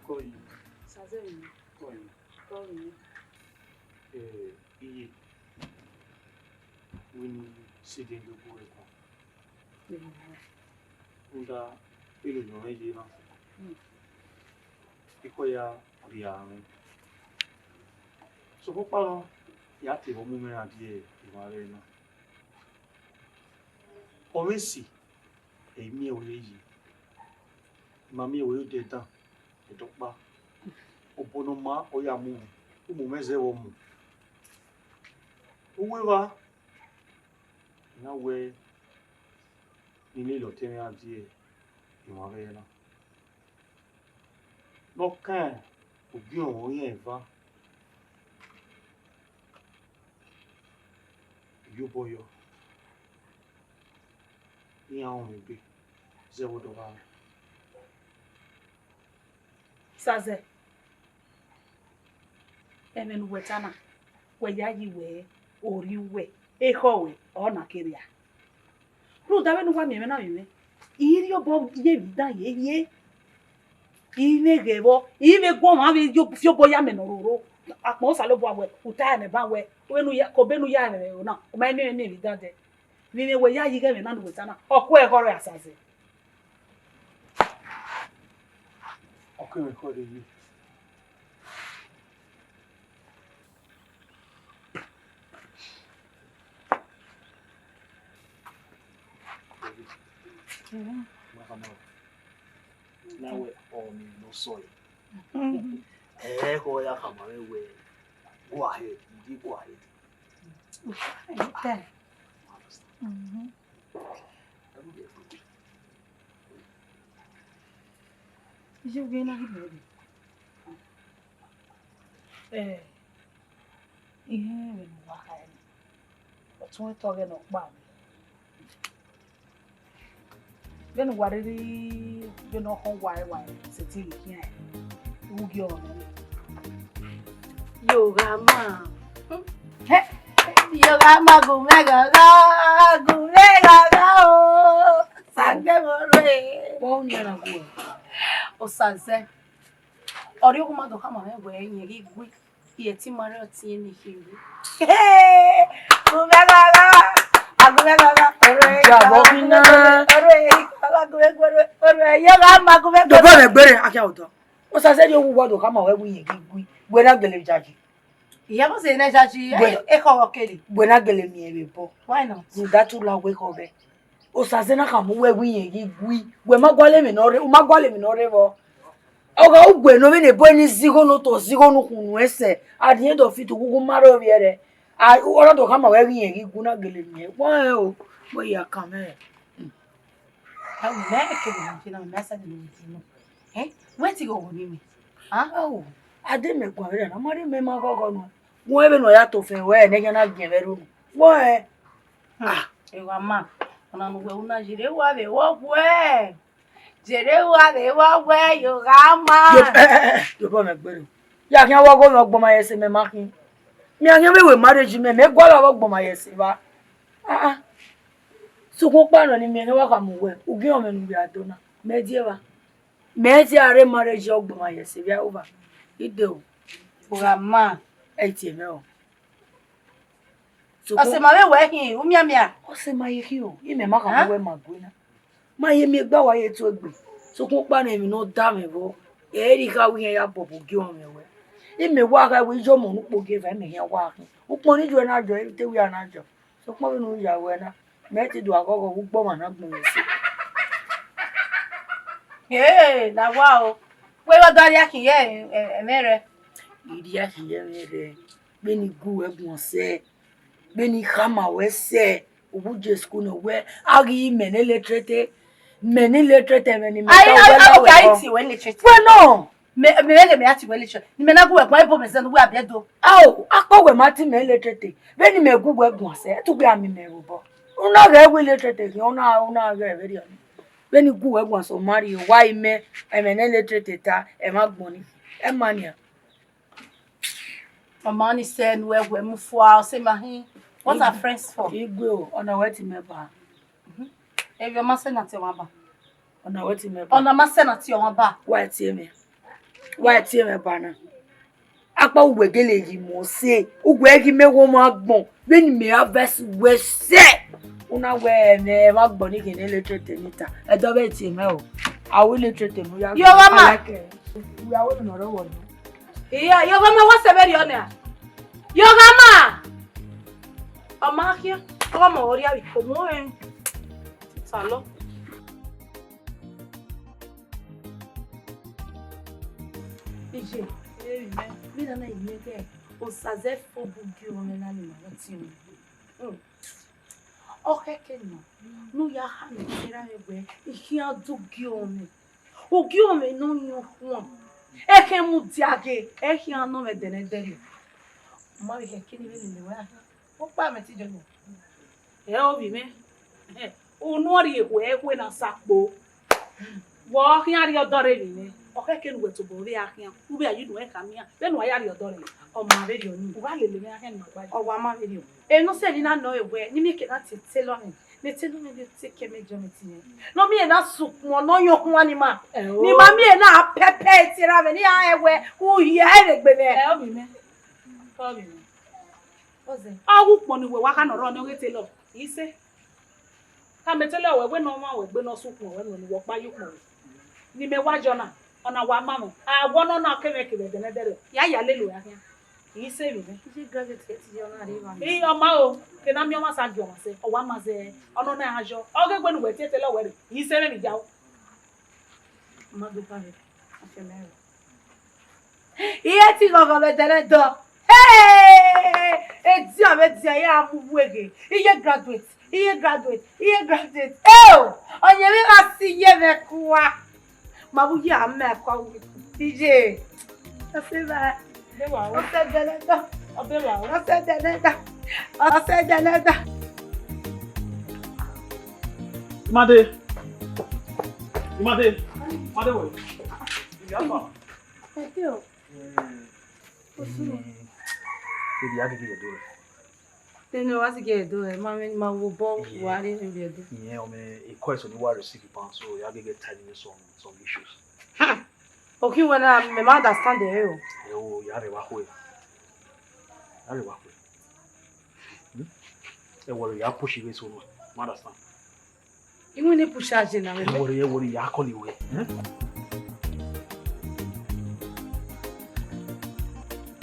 Kọ yi. Sazẹ yi. Kọ yi. Kọ yi. Eh, iye, wẹ ne I sẹ dee do gu ẹre guan. Rhunmwuda, erha ne ọ rẹn ye na, ekhọe ya rhia mwẹ. Sokpan ọkpa nọ, ya te vbe mu mwẹ rhan die emwa vbe na. Ọ mwẹ esi, ẹ i miẹn wẹ ye, I ma miẹn wẹ ye odẹ dan, ẹdẹ ọkpa. Obọ ne ọ maa, ọ ya mu mwẹ, u mu mwẹ zẹ vbe ọ mu. Uwu evba, I na wẹ ne I lele ọtẹn mwẹ rhan die emwa vbe na. Ne ọ kan ugie ọmwa eva, iyobọ yọ, iran rọnmwẹ egbe zẹ vbe odọ gha mwẹ. Sazẹ, ẹmwẹ ne uwẹ ta na, wẹ yayi wẹ, orhiọn uwẹ, ekhọe ruẹ, ọ na ke rria. Rhunmwuda vbene uwa miẹn mwẹ na vbe mwẹ, I rhie obọ ye emwi dan ye rhie. I mwẹ ghẹ vbọ, I vbe gu ọmwa vbe yo fi obọ ya mẹ ne ọ roro. Akpọn Osanobua wẹ, u ta ẹnẹ ban wẹ, vbene u ya, ke obọ ne u ya mwẹ ẹre na, u ma miẹn mwẹ ne emwi dan dẹ. Vbe mwẹ wẹ yayi ighẹ ẹmwẹ na ne uwẹ ta na, ọ kue ẹghẹ ọrọre Sazẹ. Ọ ke mwẹ ekhọe rre ye. Ma khama ruẹ. Na wẹ ọmọ ne ọ sọe. Ẹkhọe ya khama mwẹ wẹ, go ahead, you dey go ahead. Okay. Mhm. Iye vbe na ghi miẹn vbe. Eh, irẹn vbene uwa kha ẹre, ọ tọn ẹtọ ọghẹe ne ọ kpa mwẹ. Vbene uwa rhirhi, vbene ọ khọn uwa ẹre, wa sẹtin ghi khian ẹre, u gie ọmwa nẹ. Yo gha ma. Hẹ, yo gha ma gu mwẹ ghọghọ, gu mwẹ ghọghọ o. Sangbe vbe orhu ẹre. Vbọ unu iran na gu ẹre? Osanobua zẹ. Ọ rhie ohu ma do khama mwẹ wẹ irẹn ghi gui, irẹn te ima rre ọtiẹn ne I khin ru. Gu mwẹ ghọghọ, a gu mwẹ ghọghọ, orhu ẹre. Ja vbọ ghi na. Orhu ẹre, a gu mwẹ ghọghọ, orhu ẹre, yo gha ma gu mwẹ ghọghọ. Dobọ mwẹ gbere, a khian odọ. Osanobua zẹ rhie ohu wa do khama wẹ wẹ irẹn ghi gui, wẹ na gele jaji. Iya, vbọ sẹ ne jaji, wẹ, ekhọe kere. Wẹ na gele miẹn vbe obọ. Why not? Rhunmwuda te u la wẹ ekhọe. Osanobua zẹ na khama uwẹ wẹ irẹn ghi gui, wẹ ma gualọ emwi ne ọ rre, u ma gualọ emwi ne ọ rre vbọ. Ọ gha ugbẹ ne ọ vbe ne ebo ni zẹ igho ne otọ, zẹ igho ne ukhunmwu ẹsẹ, at the end of it, ughughu ma rre ovbi ẹre. A, ọ na do khama wẹ wẹ irẹn ghi gui, u na gele miẹn. Wẹ o, wẹ ya kan mwẹ. Ẹ wo, mẹ kere ne ọ je na, mẹ a sa dele ne ọ je na. Eh? Wẹ te ghọghọ ne imẹ. Ao, a de mẹ guan vberriọ na, ma rhie mẹ ma ghọghọ nuẹn. Wẹ vbene ọ ya to fẹn ruẹ ne ẹghẹ na giẹn vbe ẹro nu. Wẹ. Ah, evba ma, ọna ne uwẹ ru na, jere uwa vbe vbọ wẹ. Jere uwa vbe vbọ wẹ, Yọghama. Yo, eh, eh, eh, yo, bọ mẹ gbere. Ya khian wẹ ọghe mwẹ ọgbọn ma ye ẹse mẹ ma khin. Mẹ a khian vbe wẹ marriage mẹ, mẹ gualọ vbe ọgbọn ma ye ẹse evba. Ah, ah. Sokpan ọkpa nọ ne imẹ ne wa khama uwẹ, ugie ọmọ ne u ya do na, mẹ die evba. Mẹ tie a rre marriage ọgbọn ma ye ẹse vbe aro evba. I de o. Uwa ma. Ẹ tie mẹ o. Sokpan ọse ma vbe wẹ khin, u mianmian. Ọse ma ye khin o, imẹ ma khama uwẹ ma gue na. Ma ye miẹn egbe wa ye tuẹ egbe. Sokpan ọkpa nọ emwi ne ọ da mwẹ vbọ, ẹ i re I kha wẹ iran ya bọbọ ugie ọmọ mwẹ. Imẹ wa gha wẹ iye ọmọ ne ukpogieva, imẹ khian wa khin. Ukpọn ne I juẹ na jọ, te wẹ a na jọ. Sokpan vbene u ya ruẹ na, mẹ te do a ghọghọ vbe ugbọmwa na gbọn mwẹ ẹse. Ee, na wa o. Wẹ wa da rhie akhin ye ẹmwẹ rẹ. I rhie akhin ye ẹmwẹ rẹ. Vbene I gu wẹ guan sẹ, vbene I khama wẹ sẹ, u vbe je school nọ wẹ a ghi mẹ ne illiterate, mẹ ne illiterate ẹmwẹ ne imẹ ta wẹ la wẹ kọ. Ai, ai, ai, okay, a i tie wẹ illiterate. Wẹ nọ. Mẹ, mẹ vbe ghe mẹ ya tie wẹ illiterate. Ne imẹ na gu wẹ guan, ebo mẹ zẹ ne uwẹ a biẹ do. Ao, akpọ wẹ ma tie mẹ illiterate. Vbene imẹ gu wẹ guan sẹ, te u ghi a miẹn imẹ vbe obọ. U na ghẹ wẹ illiterate khian, u na, u na ghẹ vberriọ ni. Vbene I gu wẹ guan sẹ, ọ ma rhie, wa imẹ, ẹmwẹ ne illiterate ta, ẹ ma gbọn ni. Ẹ ma nian. Ọ ma ni sẹ ne uwẹ wẹ mu fua, ọse ma hin. What are friends for? Igwe o, ọna wẹ tie mẹ ba. Evba, ọ ma sẹ na tie ọmwa ba. Ọna wẹ tie mẹ ba. Ọna ma sẹ na tie ọmwa ba. Wa tie mẹ. Wa tie mẹ ba na. Akpọ uwẹ gele ghi mu ọse, uwẹ ghi mẹ wẹ ọmwa agbọn, vbene imẹ ra vẹ sẹ uwẹ sẹ. U na wẹ ẹmwẹ ma gbọ ni ghe ne illiterate ni ta. Ẹdẹ ọ vbe tie mẹ o. A wẹ illiterate mu ya. Yọghama. Like, we are waiting on the one. Iya, Yọghama, wa sẹ vberriọ nia. Yọghama! Ọ ma khian, ọghọmọ ọrria vbe iko mu ẹn. Talọ. Iye, vbe nana imẹ ghe Osa zẹ fo bu gie ọmọ na ni ma wẹ tie ọmọ. Ọ khẹke nọ, ne u ya khama ẹse ra mwẹ wẹ, I khian do gie ọmọ. Ugie ọmọ ne ọ yan okhuan, ẹ khian mudia ghe, ẹ khian nọ mwẹ dẹnẹdẹrriọ. Ọ ma vbe khẹke ne I vbe lele wẹ ra khian, ọkpa mwẹ te jọlọ. Ẹ ovbi mwẹ, unu ọ rhie ekhue, ekhue na sa kpo. Wẹ ọ khian rhie ọdọ rre vbe mwẹ, ọ khẹke ne uwẹ tobọ vbe a khian, u vbe a ye unu ẹn khama iran, vbene uwa ya rhie ọdọ rre, ọ ma vberriọ ni. U gha lele mwẹ a khian ne ima gba ya. Ọ wa ma vberriọ. Emwi ne ọ sẹ ne I na nọ ẹre wẹ, ne I miẹn eke na tie tailor mwẹ, ne tailor mwẹ vbe take care mẹ jọ mẹ tie mwẹ. Ne ọ miẹn na sukpọn ne ọ yan okhuan ni ma. Ẹo. Ne ima miẹn na pẹpẹ tie ra mwẹ, ne iran rẹn wẹ, u hia ẹre gbe mwẹ. Ẹ ovbi mwẹ. Ovbi mwẹ. Ọzẹ. Ọ ghẹ ukpọn ne uwẹ wa kha nọ rrọọ ne ọ ghe tailor. I sẹ. Khama tailor wẹ, wẹ ne ọ wan wẹ gbe ne ọ sẹ ukpọn wẹ, ne uwẹ ọkpa ye ukpọn wẹ. Ne imẹ wa jọ na, ọna wa ma mwẹ. A wẹ ọna, ọna kevbe kevbe dẹnẹdẹrriọ. Ya ya lele uwa khian. I sẹ vbe mwẹ. Iye graduate kẹ ti ye ọna rre evba. I, ọ ma o, ke na miẹn ọmwa sa gie ọmwa sẹ, ọ wa ma zẹ, ọna ọna a jọ. Ọ ghe gbe ne uwẹ tie tailor wẹ rre. I sẹ vbe emwi ya o. Ma do ba vbe. Afẹ mẹ rọ. Iye ti ghọghọ vbe dẹrẹdọ. Hey! Edian vbe edian, iran mu uwu eghe. Iye graduate, iye graduate, iye graduate. Eo! Ọyẹnmwẹ gha si iye mwẹ kua. Ma vbe uyi a ma kua wu. Iye. Ọse ba. Ọ de wa o. Ọse dẹrẹdọ. Ọ de wa o. Ọse dẹrẹdọ. Ọse dẹrẹdọ. Imade. Imade. Imade wẹ. Iye afa. Ẹ de o. Osu. Ebi a gege ẹdo rẹ. Tene wa si gege ẹdo rẹ, ma vbe ma wo bọ. Iye. Wa re ebi ẹdo. Iye ọmọ, a call so ni wa receive pound, so ya gege tell me some, some issues. Hmm. Okay, well, I, I ma understand the hell. Ẹ o, ya rẹ wa khuẹ. Ya rẹ wa khuẹ. Hmm? Ẹ wọrọ ya push ighẹ so no. Ma understand. Iwinna push aje na. Ẹ wọrọ, ẹ wọrọ ya call iwe. Hmm?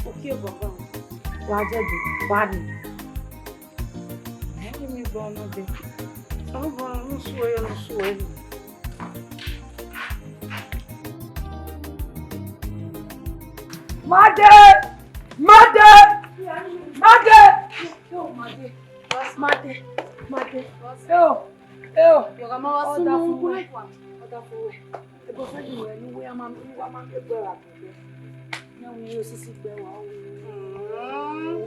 Okay, baba. Wa je do, wa ni. Ẹ mi gbọ no de. Ọ bọ no suẹ yo no suẹ. Made! Made! Made! Yo, Made. Made! Made! Yo! Yo! Yo, ma wa sumu. Ọda fun wẹ. Ọda fun wẹ. Ebo fẹ di wẹ ni wẹ a ma, ni wa ma gbe gbe ra. Osisi gbe wa o.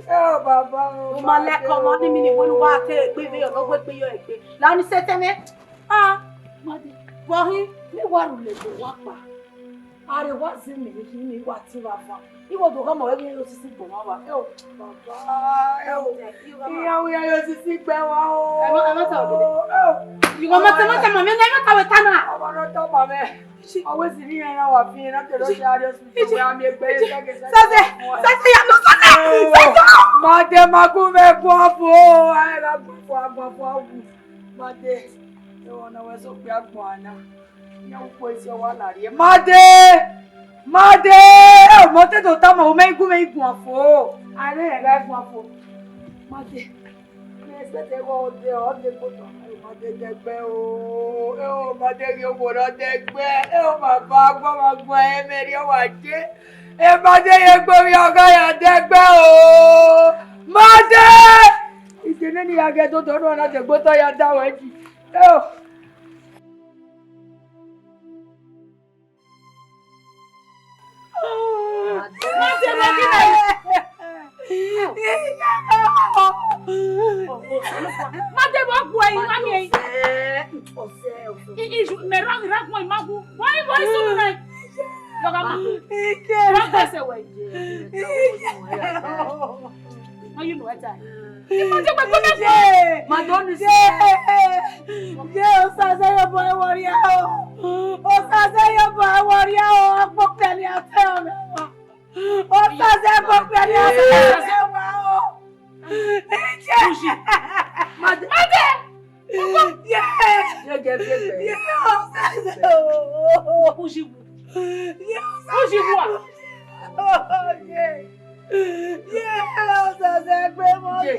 Ẹ o, baba o, u ma lẹ kọ ọmọ ni mi ni wẹ ne uwa te egbe vbe ọ, ne ọ wẹ egbe yọ egbe. La ni sẹtin mwẹ. Ah, vbe ọ hin, ne wa rhulẹ gbe wa kpa. Are wa zẹ mẹ, ne wa tie vbe ava. Iwọ do gha ma wẹ ghe osisi gbe wa wa. Ẹ o, baba, ẹ o. Iran wi ya osisi gbe wa o. Ẹ ma, ẹ ma ta odede. Ẹ o. Iwọ ma ta, ma ta ma mẹ, ẹ ma ta wẹ ta na. Ọmọ nọ tọ ma mẹ. Always ni iran wa fi na te do share hospital wẹ a miẹn egbe ye sẹgẹsẹgẹ. Sẹsẹ, sẹsẹ ya nọ sọnẹ. Sẹsẹ. Made ma gu vbe guan fo, a gha guan fo, a guan fo, a wu. Made, ẹ wọ na wẹ so kpia guan na. Iran ukpo esi ọ wa la rrie. Made! Made! Ẹ o, mọ te do tama, u mẹ i gu mwẹ i guan fo. A rẹn rẹn gha guan fo. Made. Mẹ expect ẹghẹ ọ dẹ, ọ dẹ kpotọ, ọ ma dẹ dẹgbẹ o, ẹ o, ma dẹ ghi owo ne ọ dẹgbẹ, ẹ o, ma ba agbọn ma guan ẹmwẹ rhie wa je, ẹ ma dẹ ye egbe ovbi ọghe ya dẹgbẹ o, ma dẹ. Ide nene ya ghe dodo ne ọ na dẹgbẹ otọ ya da wẹ ji, ẹ o. Made vbe ọ gbuẹ, I ma miẹn. Mẹ ra, I ra gbọn, I ma gu. Why, why so much? Yọgha ma. I ra gbẹsẹ wẹ. Why you know that? Imagine we go there. Madonna. Ye, ye, Osaze ye obọ ẹvbo rhia o. Osaze ye obọ ẹvbo rhia o. Agbokpia ni a te ọmọ. Osaze agbokpia ni a te ọmọ o. Ye. Made. Made. Ye. Ye, ye, ye, ye. Ye, Osaze o. Uji. Ye, Osaze. Uji wa. Ye. Ye, Osaze gbe mọ. Ye,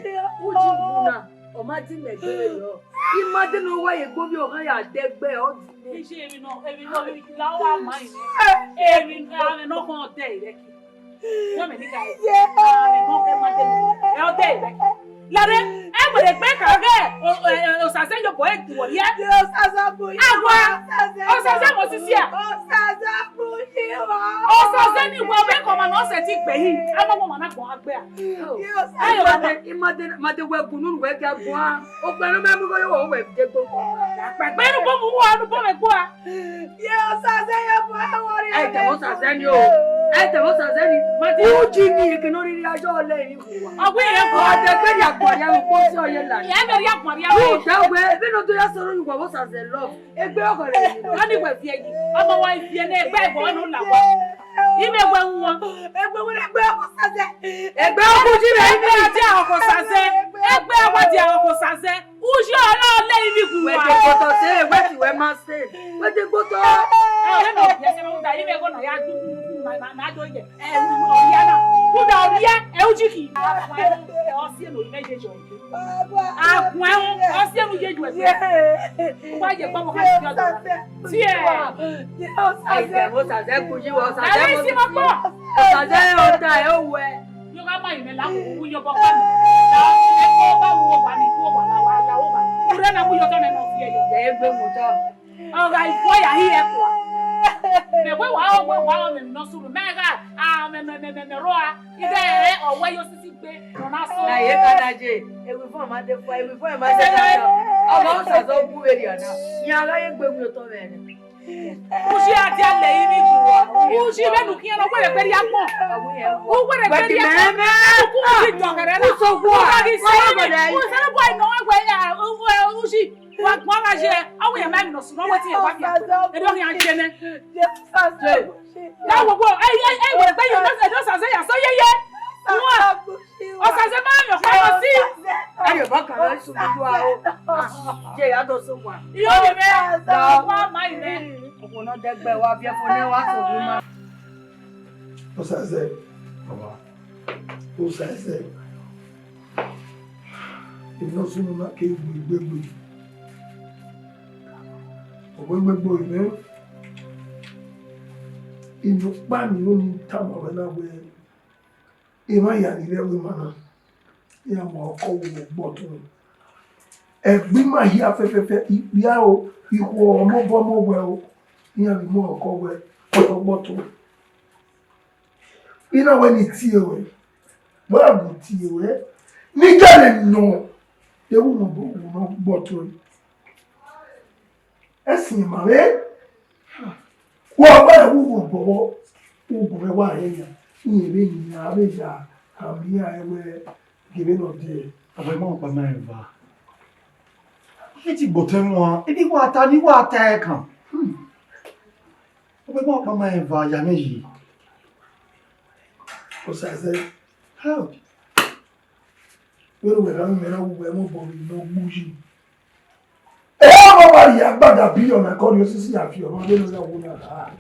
uji wu na, ọ ma di mẹ gbe yọ. I ma de ne ọ wa ye egbe ovbi ọghe ya dẹgbẹ, ọ di mẹ. Iye emwi nọ, emwi nọ, emwi la ọ wa ma yi. Emwi, amwẹ nọ khan ọ dẹ rẹ ki. Wẹ mẹ ni ka ye. Amwẹ nọ kẹ ma de mẹ. Ẹ ọ dẹ rẹ ki. Lare, ẹ wẹ egbe ka ghe, o, o, o, Osaze ye obọ ẹvbo rhia. Ye Osaze gbe uyi. Awa, Osaze. Osaze mọ sisi a. Osaze gbe uyi wa. Osaze ni wa vbe kọ ma nọ sẹ ti gbe yi. A ma wọ ma na gbọn a gbe a. Ye Osaze. Ayo, ma de, ma de, ma de wẹ gu nunu wẹ ga guan. O gbe nu mẹ mu igho ye wẹ, wẹ de gbo. Akpẹgbẹ nu bo mu wọ nu bo mẹ gua. Ye Osaze ye obọ ẹvbo rhia. Ẹ tẹ vbe Osaze ni o. Ẹ tẹ vbe Osaze ni. Ma de. Uji ni eke ne ọ rhirhi a yọ lẹ ni. Ọ wẹ rẹ guan. Ọ dẹgbẹ ni agbọn rhia vbe ukpo si ọ ye la. Ye mẹ rhia guan rhia. Ru da wẹ, ebe ne ọ do ya sẹ ọrọre uwa vbe Osaze love. Egbe ọghọre ni. Ọ ni wẹ viẹ yi. Ọmọ wa viẹ ne egbe ẹvbo ne u la wa. Imẹ wẹ wọn. Egbe wẹ egbe ọkọ Osaze. Egbe ọkọ ji mẹ. Egbe a dia ọkọ Osaze. Egbe a wa dia ọkọ Osaze. Uji ọre ọ lẹ ivbi gu wa. Wẹ de kpotọ sẹ, wẹ ti wẹ ma sẹ. Wẹ de kpotọ. Ẹ, ọre nọ, yẹ sẹ ma da, imẹ gho na ya du, ma, ma, ma do ye. Ẹ, u, u, ọria na. Uda ọria, ẹ, uji ki. Ẹ, ọ si eno imẹ ye jọ. Aguẹn, ọ si enu ye ju ẹgbẹ. Uwa ye gbọmọ kha ye ọdọ. Tie. Ai, Osaze gbe uyi wa, Osaze. Ai, si ma kpọ. Osaze ọta ẹ owẹ. Yo gha ma yi mẹ la wo wu yo bọ kpa mi. La o ti le ko ba wo wa ni, wo wa la wa la wo wa. Ure na mu yo tọ nẹ nọ fi ẹyọ. Ye egbe mu tọ. Ọ gha iguọ ya hi ẹkua. Mẹ wẹ wa, ọ wẹ wa, ọ mẹ nọ sunu. Mẹ gha, a, mẹ, mẹ, mẹ, mẹ, mẹ rua. Ighẹ ọ wẹ yo sisi gbe, nọ na sọ. Na ye ka na je, ewi fọn ma de fua, ewi fọn ma de fua. Ọmọ Osaze gu vbe rria na. Yan gha ye gbe wi otọ vbe ẹre. Uji a dia lẹ ivbi gu wa. Uji vbe nu khian nọ wẹ vbe rria gbọn. U wẹ vbe rria gbọn. Mẹ ku uji dọghe rẹ na. Uso gua. Uso gua. Uso gua nọ wẹ ya, uji. Wa gbọn gha ye, ọ wẹ ya ma emwi nọ sunu, ọ wẹ ti ya wa mi. Ede ọ khian je nẹ. Na wo wo, ẹ, ẹ, ẹ, wẹ gbe yo, ẹ, ẹ, Osaze ya sọ yeye. Wa. Osaze ma yọ kpa yo si. Ayo ba ka lo su du a o. Je ya do so wa. Iyo ni mẹ. Wa ma yi mẹ. Ọkọ nọ dẹgbẹ wa biẹ fo ne wa so wu ma. Osaze. Baba. Osaze. Enosu na ke gbe gbegbe. Ogbegbe gbe ime. Inokpa ni unu tama wẹ na wẹ, emwa ya ni rre ẹvbo ima na, iran ma ọkọ wo gbọtun. Ẹgbẹ ima hia fẹfẹfẹ, ikpia o, ikhuo ọmọ obọ ọmọ wẹ o, iran vbe mu ọkọ wẹ ọgbọtun. I na wẹ ne I tie ruẹ, wẹ a gu tie ruẹ, ne I gele nọ, deghẹ u nọ obọ, u nọ gbe ọtuẹn. Ẹsin ma vbe, wẹ ọba ẹvbo, wẹ obọ, u gu mwẹ wa rẹn yan, rẹn vbene iran vbe ya khama iran ẹwẹ gele nọ diẹ. Ọba ima ọkpa ma rẹn eva. I te gbe ọtẹn mwa, I di wa ta, ne I wa ta ẹkan. Ọba ima ọkpa ma rẹn eva, ya mwẹ yi. Osaze, how? Vbene uwẹ gha miẹn na, uwẹ mwẹ obọ vbe ne ọ gbe uyi. Ẹ, ọba rhie agbada billion na kọ rhie osisi ya fi ọmọ vbene ọ ya wo na gha.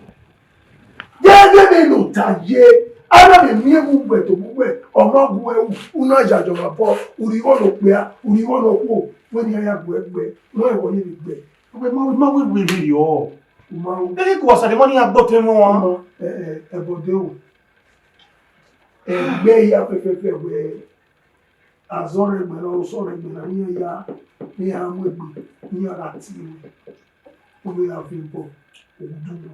Gẹgẹ vbene ọ ta ye, a na vbe miẹn vbe uwẹ tobọ uwẹ, ọ ma gu ẹ ru, u na yayi ọmwa obọ, u rhie igho ne okpia, u rhie igho ne okhuo, wẹ ne iran ya gu ẹ gbe, ne ọ rẹn wẹ ọ ye vbe gbe. Wẹ ma, ma wẹ wẹ vberriọ. U ma ru. Ẹ ghi ku Osaze ma ne iran gbe ọtẹn mwẹ ọmwa. Ẹ, ẹ, ẹbọ de o. Ẹgbẹ hia fẹfẹfẹ wẹ, azọ rẹ gbẹn na, osọ rẹ gbẹn na, ne iran ya, ne iran mu egbe, ne iran gha tie ruẹ, u vbe gha viọ obọ, u du.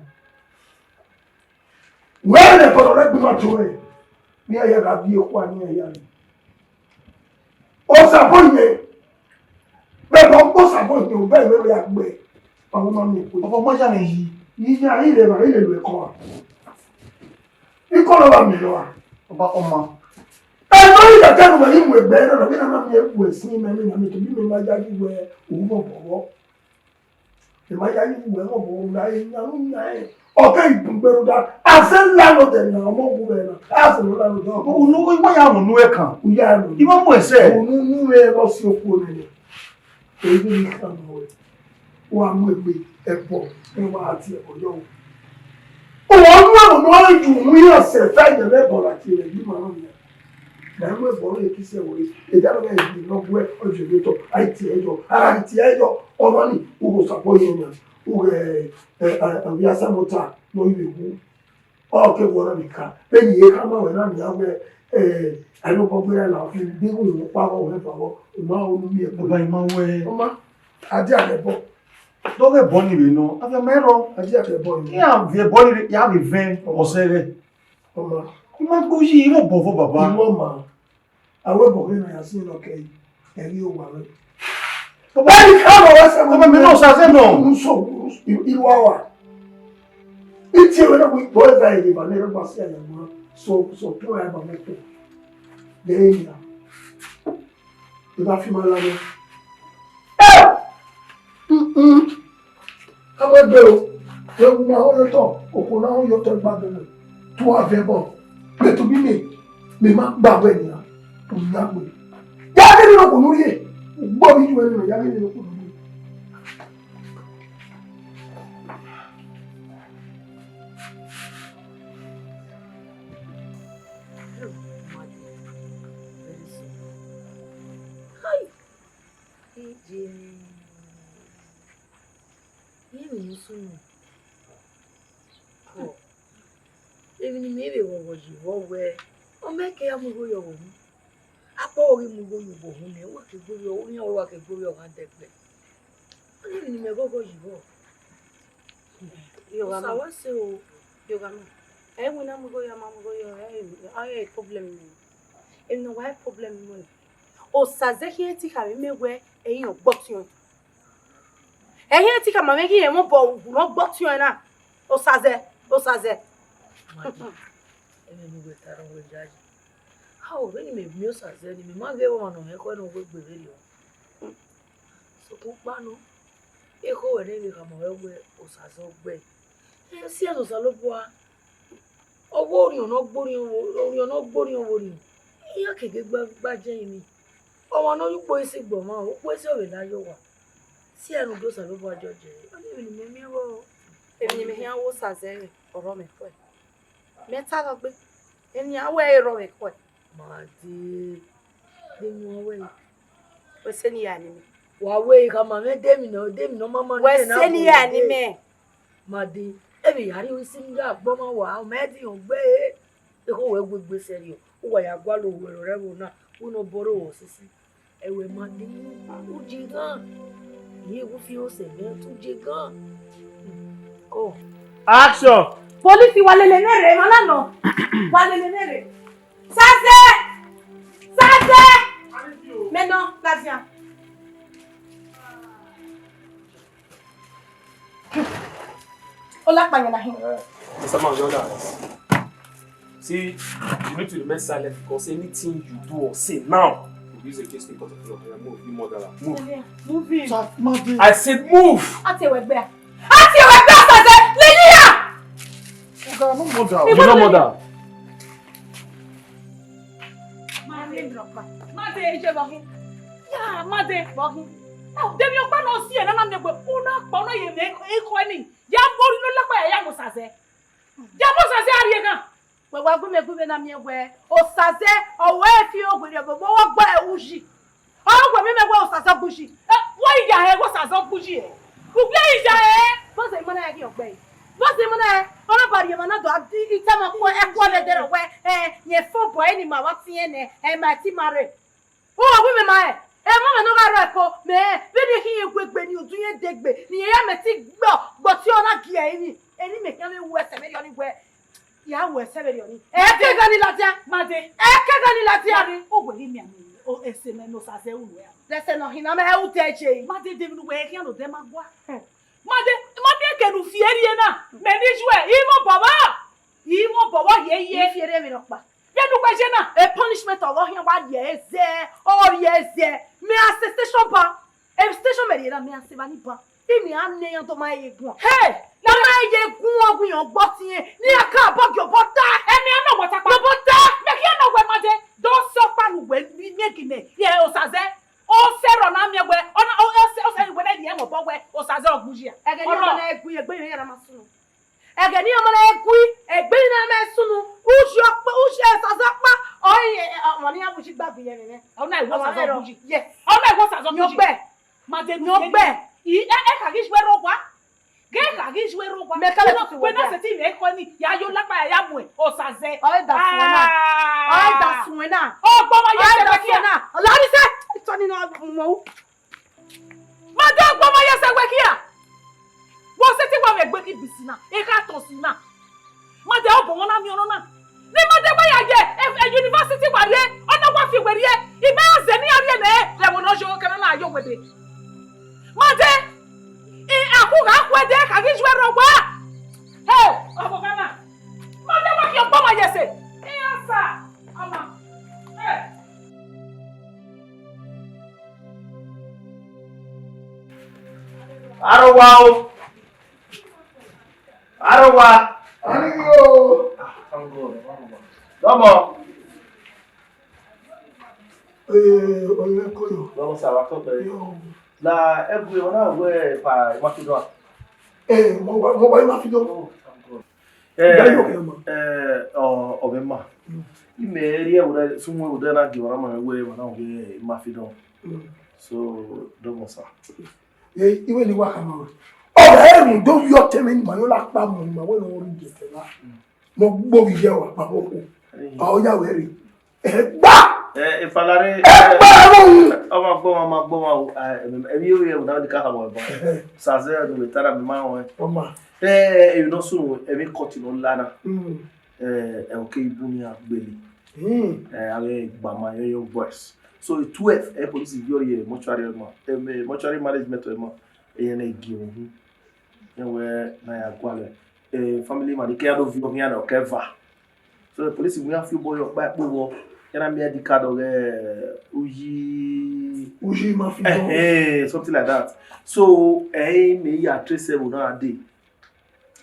Wẹ rẹn ne ẹbọ rẹ gbe ima to rẹ, ne iran ya gha viọ ekhua ne iran ya rre. Osabọ yẹn, vbe ẹbọ gbe Osabọ yẹn, obẹ vbe ya gbe, ọ ma miẹn kue. Ọba ma ya mwẹ yi. Iyan i rre evbare, i lele ẹko a. Ikọ na wa miẹn nọ a. Ọba ọma. Ẹdẹ ọre I kẹkẹ ne uwẹ ghi mu egbe ẹre nọ, vbene a na miẹn uwẹ sin mẹ, vbene a miẹn tobọ imẹ ma yayi wẹ u vbe obọ vbọ. Ẹ ma yayi wẹ u vbe obọ, u na re yan, u yan ẹn. Ọ keghi bun gbe rhunmwuda, a sẹ landlord ẹre na, ọmọ wu vbe na, a sẹ landlord ọmọ. Unu, I wa ya unu ẹkan. U ya unu. I ma mu ẹsẹ. Unu, unu mwẹ vbe ọ si okuo nene. Eyi ni khama wẹ, wa mu egbe ẹbọ, ne wa tie ẹbọ yọ. Uwa nu ẹvbo ne ọ ju mu iran sẹ ẹfe yẹrẹ ẹbọ ra tie ẹre, yi ma nọ nian. Na mu ẹbọ rẹ kisi ẹvbo re, eja nọ ghẹ yi nọ guẹ, ọ je vbe tọ, a i tie ẹre yọ, a gha tie ẹre yọ, ọmọ ni, u ghe Osabọ yọ nian, u ghe, ẹ, ẹ, ẹ, ovbi Asamọta ne ọ i vbe wu. Ọ ke wọ na vbe ka, vbene I ye khama wẹ na nian wẹ, ẹ, a i re obọ gberra la, ọ ke deghẹ u kpa vbọ, u hẹ vbọ, u ma ru unu miẹn ẹbọ. Ọba, I ma wẹ. Ọma, a dia vbe ẹbọ. Dọghe ẹbọ ni vbe nọ, a vbe ma rrọọ. A dia vbe ẹbọ ni. Iran vbe ẹbọ ni, ya vbe vẹn ọsẹ rẹ. Ọma. I ma gbe uyi, I vbe obọ vbọ, baba. I vbe ọma. A wẹ ẹbọ ghe na ya si nọ kẹ ẹre, ẹ ghi owa mwẹ. Baba, I ka ma wẹ sẹ, baba, mẹ ne Osaze nọ. Unu so, I, I ru awa. I tie wẹ na, wẹ ikpọ eva ẹre eva ne ẹre gba si aya gba. So, so, tu ẹ ba mẹ kẹ. Ghe ya. I ba fi ma la mwẹ. Eh! Mm-mm. Ka wẹ gbe o, wẹ wu ma ho ye otọ, okhuo na ho ye otọ gba gbe wẹ. Tu a vẹ bọ, mẹ tobọ imẹ, mẹ ma gba wẹ nian, u ya gbe. Ya ghe nene okhuo ne u rhie, u gbe ovbi iye uwẹ nene, ya ghe nene okhuo ne u rhie. Hai! Iye, irẹn emwi ne ọ sunu. Emwi ne imẹ vbe ghọghọ yi vbọ wẹ, ọ mẹ ke ya mu igho ye ọghọ uhunmwu. Akpọ ọghe mu igho ye ọghọ uhunmwu nẹ, wa ke gbe ovbi ọghe, iran wa ke gbe ovbi ọghe dẹgbẹ. Ọni emwi ne imẹ ghọghọ yi vbọ. Osa wa sẹ o. Ẹ i winna mu igho ya, ma mu igho ya, ẹ i problem nẹ. Emwi ne ọ wa problem nọ. Osaze khian te khama mwẹ wẹ ẹre ọ gbe ọtiọnrẹn. Ẹ i khian te khama mwẹ ghi rẹn mwẹ obọ uwu ne ọ gbe ọtiọnrẹn na. Osaze, Osaze. Madi, ẹmwẹ ne uwẹ ta rọ wẹ yayi. A o, vbene imẹ miẹn Osaze ne imẹ ma ghe ọmwa ne ọ hẹn ekhọe ne ọ wegbe vberriọ. Sokpan ukpa nọ, ekhọe ruẹ ne vbe khama ruẹ wẹ Osaze ọ gbe. Ẹ, siẹn ne Osanobua, ọ wẹ orhiọn ne ọ gbe orhiọn vbe, orhiọn ne ọ gbe orhiọn vbe orhiọn, iran ke ghe gba, gba jẹ ẹrinmwi. Ọmwa ne ọ ye ukpo esi gbe ọmwa, ukpo esi ọ vbe la ye owa. Siẹn ne u do Osanobua jọjẹ, ọni emwi ne imẹ miẹn vbọ. Emwi ne imẹ khian wẹ Osaze ẹre ọrọ mwẹ khuẹ. Mẹ ta ghe gbe, emwi ne a wẹ ẹre ọrọ mwẹ khuẹ. Madi, de emwi ne uwa wẹ. Wẹ sẹ ne I ya ne imẹ. Wa wẹ I khama mwẹ de emwi ne, de emwi ne ọ ma ma ne wẹ sẹ ne I ya ne imẹ. Madi, emwi ya rhie isi ne ya gbe ọmwa wa, ọ ma ẹdin ọ gbe e. Ekhọe ruẹ wegbe sẹrriọ, uwa ya gualọ oruẹ rẹ ẹvbo na, wẹ ne ọ bọrọ ruẹ osisi. Ẹwẹ Madi, u je ghan. Iye wu fi họn sẹ mẹ, u je ghan. Kọ. Action! Police, wa lele ne rre, ma na nọ. Wa lele Saze! Saze! Mẹ nọ, ladian. Olakpa yan na hin. Eh, Mister Man, your order. See, you need to remain silent because anything you do or say now will use against me in court of law. Oya, move, you murderer. Move. Move in. Sir, Made. I said move! A tie wẹ gbe a. A tie wẹ gbe a, Saze! Lilia! Oga, no murder. You no murder. Made, Made, ije vbe ọghe. Ya, Made, vbe ọghe. De emwi ọkpa ne ọ si ẹre na, na miẹn gbe, u na kpa, u na ye mwẹ ekhọe ni. Ya mu orhi ne Olakpa ya, ya mu Saze. Ya mu Saze a rrie na. Wẹ wa gu mẹ gu vbe na miẹn wẹ Osaze, ọ wẹ e fi ogbe rhie, ọ wẹ ọ gba uyi. Ọ wẹ mẹ mẹ wẹ Osaze gbuyi. Eh, wẹ iya hẹ wẹ Osaze gbuyi, eh. Ugbẹ iya hẹ. Bọzẹ ima na ghi ọgbẹ. Bọzẹ ima na, ọ na ba rhie emwa na do, a di itama ku ẹkua vbe dẹrẹ wẹ, eh, yẹn fo bọ ẹre ni ma vba tiẹn nẹ, eh, ma ti ma rre. Uwa wi mẹ ma rẹn, eh, emọ mwẹ ne ọ gha rrọọ ẹko, mẹ rẹn, vbene I khian gu egbe ni udu irẹn degbe, ne irẹn ya mẹ ti gbọ, gbọtiẹ ọ na gie ẹre ni, eni mẹ khian vbe ru ẹsẹ vberriọ ni wẹ, ya ru ẹsẹ vberriọ ni. Ẹ kẹ gha ni ladian. Made. Ẹ kẹ gha ni ladian. Made, o wẹ ghi miẹn amẹ, o, ẹse mẹ ne Osaze ru wẹ a. Ẹse nọ hin na mẹ ẹ u dẹ je. Made, de emwi ne uwẹ khian ne odẹ ma gua. Hmm. Made, ma miẹn kẹ ne u fi ẹre rrie na, mẹ ne I ju ẹ, I mwẹ obọ vba, I mwẹ obọ vba ye ye. I fi ẹre emwi nọkpa. Vbene uwẹ ye na. E punishment ọghe ọ khian wa rhie zẹ, ọ rhie zẹ. Mẹ a sẹ station ba. E station mẹ rhie na, mẹ a sẹ evba ni ba. Imi a nẹ iran do ma ye guan. Hey! Na ma ye guan gu iran ọgbọ tiẹn. Ne iran ka bọ gie obọ ta. Ẹmwẹ a nọ wẹ ọtakpa. Obọ ta. Mẹ khian nọ wẹ Made. Do sẹ ọkpa ne uwẹ miẹn gie mẹ. Ye Osaze. Ọ sẹ rọ na miẹn wẹ. Ọ na, ọ, ọ sẹ, ọ sẹ wẹ na rhie mwẹ obọ wẹ Osaze ọ gbuyi a. Ẹghẹ ne ọ ma na gu egbe iran ya na ma sunu. Ẹghẹ ne ọ ma na gu egbe iran na ma sunu. Uyi ọkpa, uyi Osaze ọkpa. Ọ, ẹ, ẹ, ọmọ ne iran bu uyi gba gbe iran nẹ. Ọ na wẹ Osaze ọ gbuyi. Yes. Ọ na wẹ Osaze ọ gbuyi. Nyọgbẹ. Made, nyọgbẹ. I, ẹ, ẹ ka ghi ju ẹre owa. Ghe ka ghi ju ẹre owa. Mẹ kẹlẹ tutu wẹ na sẹtin vbe ẹko ni, ya yo lakpa ya ya mu Osaze. Ọ da suẹn na. Ah. Ọ da suẹn na. Ọ gbọ ma ye sẹ wẹ kia. Ọ da suẹn na. Ọ la ni sẹ. Itọ ni na mu u. Made, ọ gbọ ma ye sẹ wẹ kia. Wẹ sẹtin wa vbe egbe ki bisi na. E ka tọn si na. Made, ọ bọ wọn na miẹn ọnọ na. Ne Made wa ya ye, e, e university wa rrie, ọ na wa fi wẹ rrie, I ma ya zẹ ne iran rrie nẹ, rẹ ẹvbo ne ọ yo, kẹ ne ọ na yo wẹ dee. Made, e, a khu gha khu ẹdẹ, ka ghi ju ẹre owa. Hey, ọvbokhan na. Made, wa khian ọgbọ ma ye sẹ. Iran sa, ọma. Hey. Arowa o. Arowa. Arighi o. Ah, thank God. Dọmọ. Eh, oye koyo. Dọmọ sa wa tọ pẹ. Yo. Na ẹbu ọna wẹ pa Macedonia. Eh, mo wa, mo wa Macedonia. Oh, thank God. Ìgbà yóò kẹ́ mọ̀. Eh, ọ, ọ vbe ma. Mm. Imẹ rhie ẹvbo sunu ẹvbo na gie ọmwa na ma wẹ ẹvbo na wẹ Macedonia. Mm. So, dọmọ sa. Eh, iwe ni wa khama wẹ. Ọ rẹ ẹrun do yọ tẹmẹ ni ma yo la kpa mu ni ma wẹ ne ọ rhie ẹfẹ na. Mm. Mo gbo vbe iye wa kpa bọ ko. Mm. A o ya wẹ rre. Ẹgba! Eh, ifalare, ẹgba ẹrun! Ọmọ gbọmọ, ọmọ gbọmọ o. Ah, ẹmi, ẹmi yo ye una ni ka khama wẹ ba. Ẹhẹ. Saze ẹnu mi tara mi ma wọn. Ọma. Eh, ẹmi nọ sunu, ẹmi kọti nọ la na. Mm. Eh, ẹ, okay, ibu ni a gbele. Mm. Eh, a ghe gba ma yo yo boys. So, twelve, eh, police vio ye mortuary ma. Eh, me, mortuary management ma. Eh, ne gi ohun. Ẹ wẹ na ya gualọ. Eh, family man, ike ya do viọ khian na, ọ kẹ eva. So, the police wẹ iran fi obọ yọ ọkpa ẹkpo vbọ, iran na miẹn I D card ọghe uyi. Uyi ma fi dọ. Eh, eh, something like that. So, eh, me ya trace ẹvbo na dee.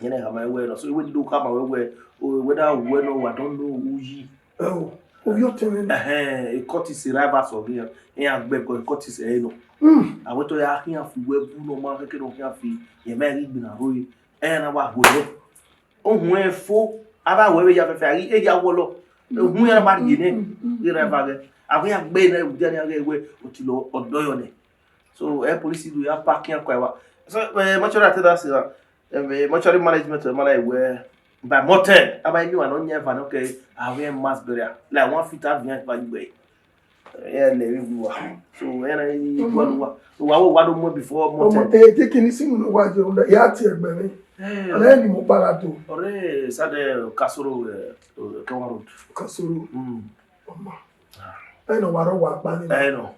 Iran na khama wẹ nọ. So, wẹ do khama wẹ wẹ, o, whether wẹ nọ, wa don't know uyi. Ẹo, ovbi ọtẹn mwẹ nọ. Ẹhẹn, e cut his rivals of him. Iran gbẹ kọ cut his ẹre nọ. Mm. Avbe otọ ya khian fi wẹ bu nọ ma keke nọ khian fi, yẹ ma ghi gbinna rre. Ẹ na wa hu ẹre. Ohun ẹre fo, a gha hu ẹre ya fẹfẹ, a ghi, e ya wọlọ. Ohun iran ma rhie nẹ, mm, mm, mm, iran eva ghẹ. A ghi ya gbe nẹ, udia ni a ghẹ wẹ, otilo ọdọ yọ nẹ. So, ẹ police do ya park iran kua ẹwa. So, eh, mortuary attendant na, eh, mortuary management, eh, ma na wẹ, by mortem, a ma emiwa ne ọ yan eva nọ ke, a wẹ mass burial. Like, one feet a vian eva gbe. Ẹ lẹ vbe wa. So, ẹ na yi wa lu wa. So, wa wo wa do mu before ọmọ month ten. Ẹ te kini si mu wa je onda. Ya ti ẹgbẹ mi. Eh. Ana ni mo para to. Ọre Sade Kasoro, eh, Kewa Road. Kasoro. Mm. Ọmọ. Ẹ nọ wa rọ wa pa ni. Ẹ nọ.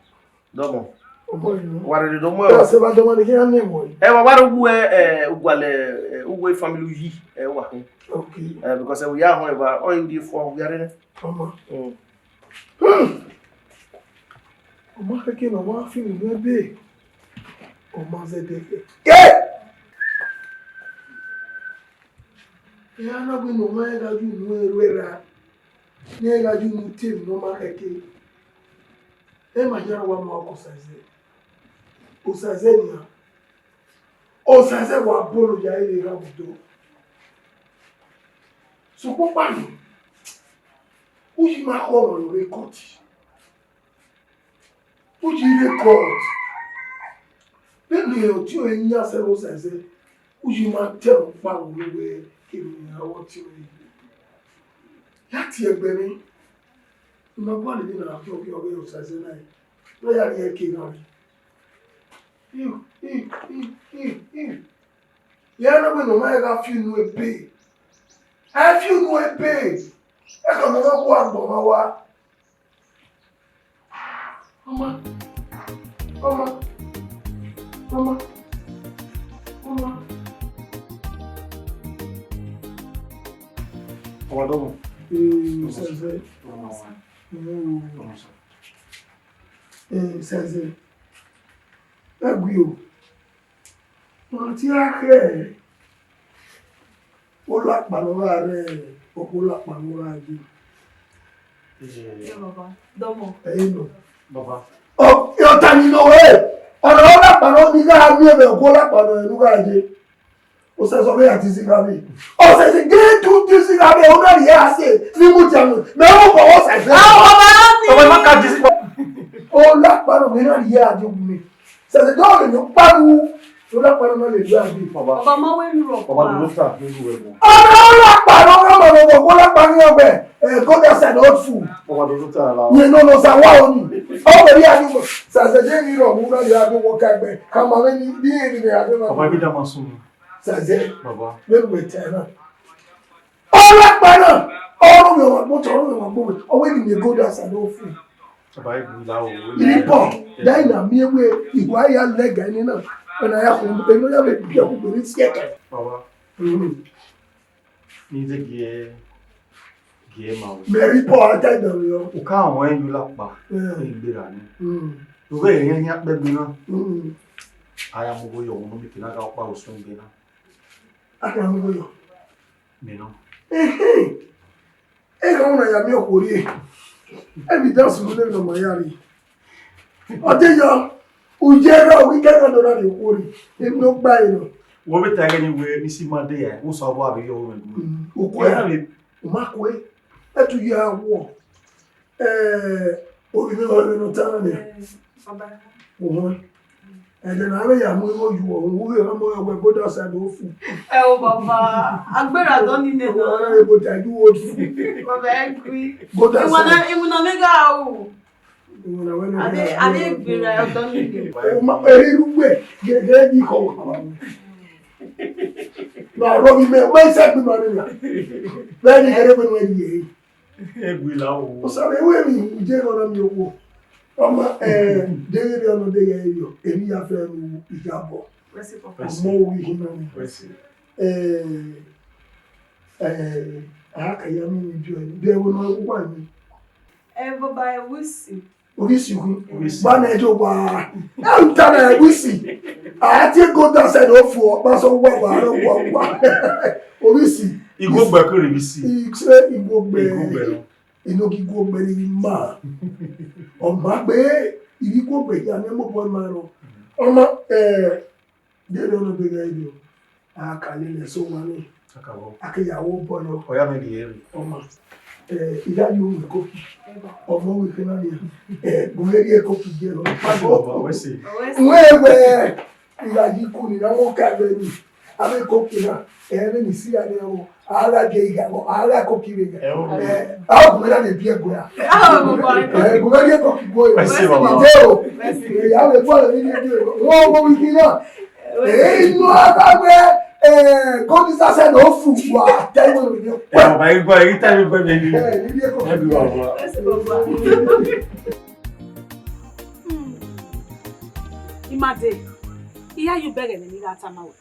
Dọmọ. Ọmọ yìí. Wa rere dọmọ. Ẹ se ba dọmọ ni kí á ní ìwọ yìí. Ẹ wa wa rọ wu ẹ, ẹ, ugwalẹ, ẹ, uwe family yi, ẹ wa. Okay. Eh, because we are, however, all you dey for we are in. Ọmọ. Mm. Ọmọ kẹkẹ na wa fi nínú ẹbẹ. Ọmọ zẹdẹ. Ke! Ẹ na gbe nọ ma ẹ gha ju nínú ẹrọ ẹra. Ne ẹ gha ju nínú table ne ọ ma kẹkẹ. Ẹ ma ya wa ma ọkọ Osaze. Osaze nian. Osaze wa bolo ya ere gha odo. Sokpan kpani, uyi ma khọ ọmọ ne ọ rre court. Uyi rre court. Vbene ọtẹn ọre yan sẹ vbe Osaze, uyi ma tẹ ọkpa vbe wẹ kevbe ne ọ tẹn ọre. Ya tie ẹgbẹ mwẹ, I ma gualọ emwi ne a khian khian ọghe Osaze na, ne ọ ya rhie ẹki na rre. Iu, iu, iu, iu, iu. Ya na wẹ ne ọ ma gha fi unu ebe. A fi unu ebe. Ẹ ka ma gha gu agbọn mwa wa. Ọma, ọma, ọma, ọma. Ọwa dọmọ. Ee, Sẹsẹ. Ọma wa. Ee, Sẹsẹ. Ẹ gui o. Ọmọ te a khẹ, olakpa ne ọ gha rre, ọkpọlakpa ne ọ gha ye. Ẹ baba, dọmọ. Ẹ i nọ. Baba. Ọ, ọ ta ni nọ wẹ, ọna olakpa ne ọ ni gha miẹn vbe ọkpọlakpa ne ọ gha ye. Osẹsẹ ọ vbe ya te izi gha vbe. Osẹsẹ ghe tu te izi gha vbe, ọ na rhie a sẹ, ni mu dia mu. Mẹ ọ kọ Osẹsẹ. Baba, baba, ni. Baba, ma ka di izi. Olakpa ne ọ ghe na rhie a di ogun mẹ. Sẹsẹ dọlọ ne ọ kpa ru, olakpa ne ọ na lele a di. Baba. Baba, ma wẹ ru rọ. Baba, do not start, do you well. Ọna olakpa ne ọ gha ma vbe olakpa ni ọgbẹ, eh, go that side, old fool. Baba, do not start. Ye no no sa wa oni. Ọ wẹ ya di mo. Sẹsẹ de ni rọ, mu na ya di wo ka gbe. Ka ma vbe ni bi ni ya di. Baba, bi da ma sun. Sẹsẹ. Baba. Vbe wẹ tẹ na. Olakpa na, ọ rhie ọmwa gbe otọ, ọ rhie ọmwa gbe owa, ọ wẹ ne imẹ go that side, old fool. Baba, I bu la o. Ipọ, da na miẹn wẹ igua ya lẹga ni na. Ẹna ya khu, eno ya vbe biẹ khu gbe ni siẹkẹ. Baba. Mm. Ni ze gie, gie ma wẹ. Mẹ ipọ a ta idan yọ. U ka wọn yu olakpa. Mm. Ni gbera ni. Mm. U vbe rẹn yan kpẹgbe na. Mm. A ya mu owo yọ, unu mi ke na gha ọkpa osun gbe na. A ka mu owo yọ. Mẹ nọ. Ehe. Ẹ gha na ya miẹn okhuo rrie. Evidence ne ọ ma ya rrie. Ọ te yọ, u ye rre, u ghi kẹ gha do na rrie okhuo rrie. Emwi ne ọ gba ẹre nọ. Wẹ vbe ta ẹghẹ ni wẹ, ni si ma de ya, Osanobua vbe yọ wẹ. Mm, u kue. Ẹ, u ma kue. Ẹ tu ya wọ. Eh, ovbi mwẹ ọre ne ọ ta na nian. Eh, baba. Uhun. Ẹdẹ ne a vbe ya mu igho yu ọ, u vbe rhan ọmọ rẹ wẹ go that side, old fool. Ẹ o baba, agbera dọ ni nẹ na. Ọ na rre go that, you old fool. Baba, ẹ gui. Go that side. Iwinna, iwinna ne gha ru. Iwinna wẹ ne a vbe, a vbe gbera ọdọ ni nẹ. Ẹ, u ma, ẹ, irugbe, gẹgẹ ni kọ wa. Ma rọ mi mẹ, wẹ sẹ gbe ma rẹ na. Bẹẹni, gẹrẹ wẹ wẹ ye. Egui la o. Osa vbe wẹ emwi je rọna miẹn okhuo. Ọma, eh, deghẹ ọnọdeghe ẹre yọ, emwi ya fẹ ru iyabọ. Mercy, Papa. Ọmọ owa ihinna ni. Mercy. Eh, eh, a ka ya miẹn emwi biẹ, biẹ vbe ne ọ wa ni. Eh, baba, eh, we see. Ovbi isi uhi. Ovbi isi. Ba na ẹjo wa. Ẹ n ta na ẹvbo isi. A tie go that side, ofu ọkpa sọ wa wa wa wa. Ovbi isi. Igho gbe kere ovbi isi. Ise igho gbe. Igho gbe. Ino ghi igho gbe ni ma. Ọ ma gbe, ivbi igho gbe ya ne mo bọ ma rọ. Ọma, eh, Deghẹ ọnọdeghe ẹre, a ka lele ẹse owa nii. A ka vbọ. A ke ya ru obọ yọ. Ọ ya mwẹ rhie rre. Ọma, eh, I gha ye uwẹ ekoki. Ọmọ wẹ khe na nia. Eh, gu mwẹ rhie ekoki die nọ. Wẹ si. Wẹ wẹ, I gha ye iku ni na, wẹ ka ẹgbẹ ni. Avbe ekoki na, ẹ vbe ni si ya ne ọ. Ara je igha, ara ko ki vbe gha. Eh, a gu me na de bi ẹguẹ a. Eh, gu me de ko ki gbo yo. Mercy, Baba. Ije o. Mercy. Eh, ya le gbo ni de o. Wo wo wi ki na. Eh, inu ata gbe, eh, ko ni sa se no fu wa. Tell me. Eh, Baba, igbo, ita mi gbe mi ni. Eh, ni de ko ki gbo. Mercy, Baba. Hmm. Imade. Iya yu bẹghe ne ni gha tama wẹ.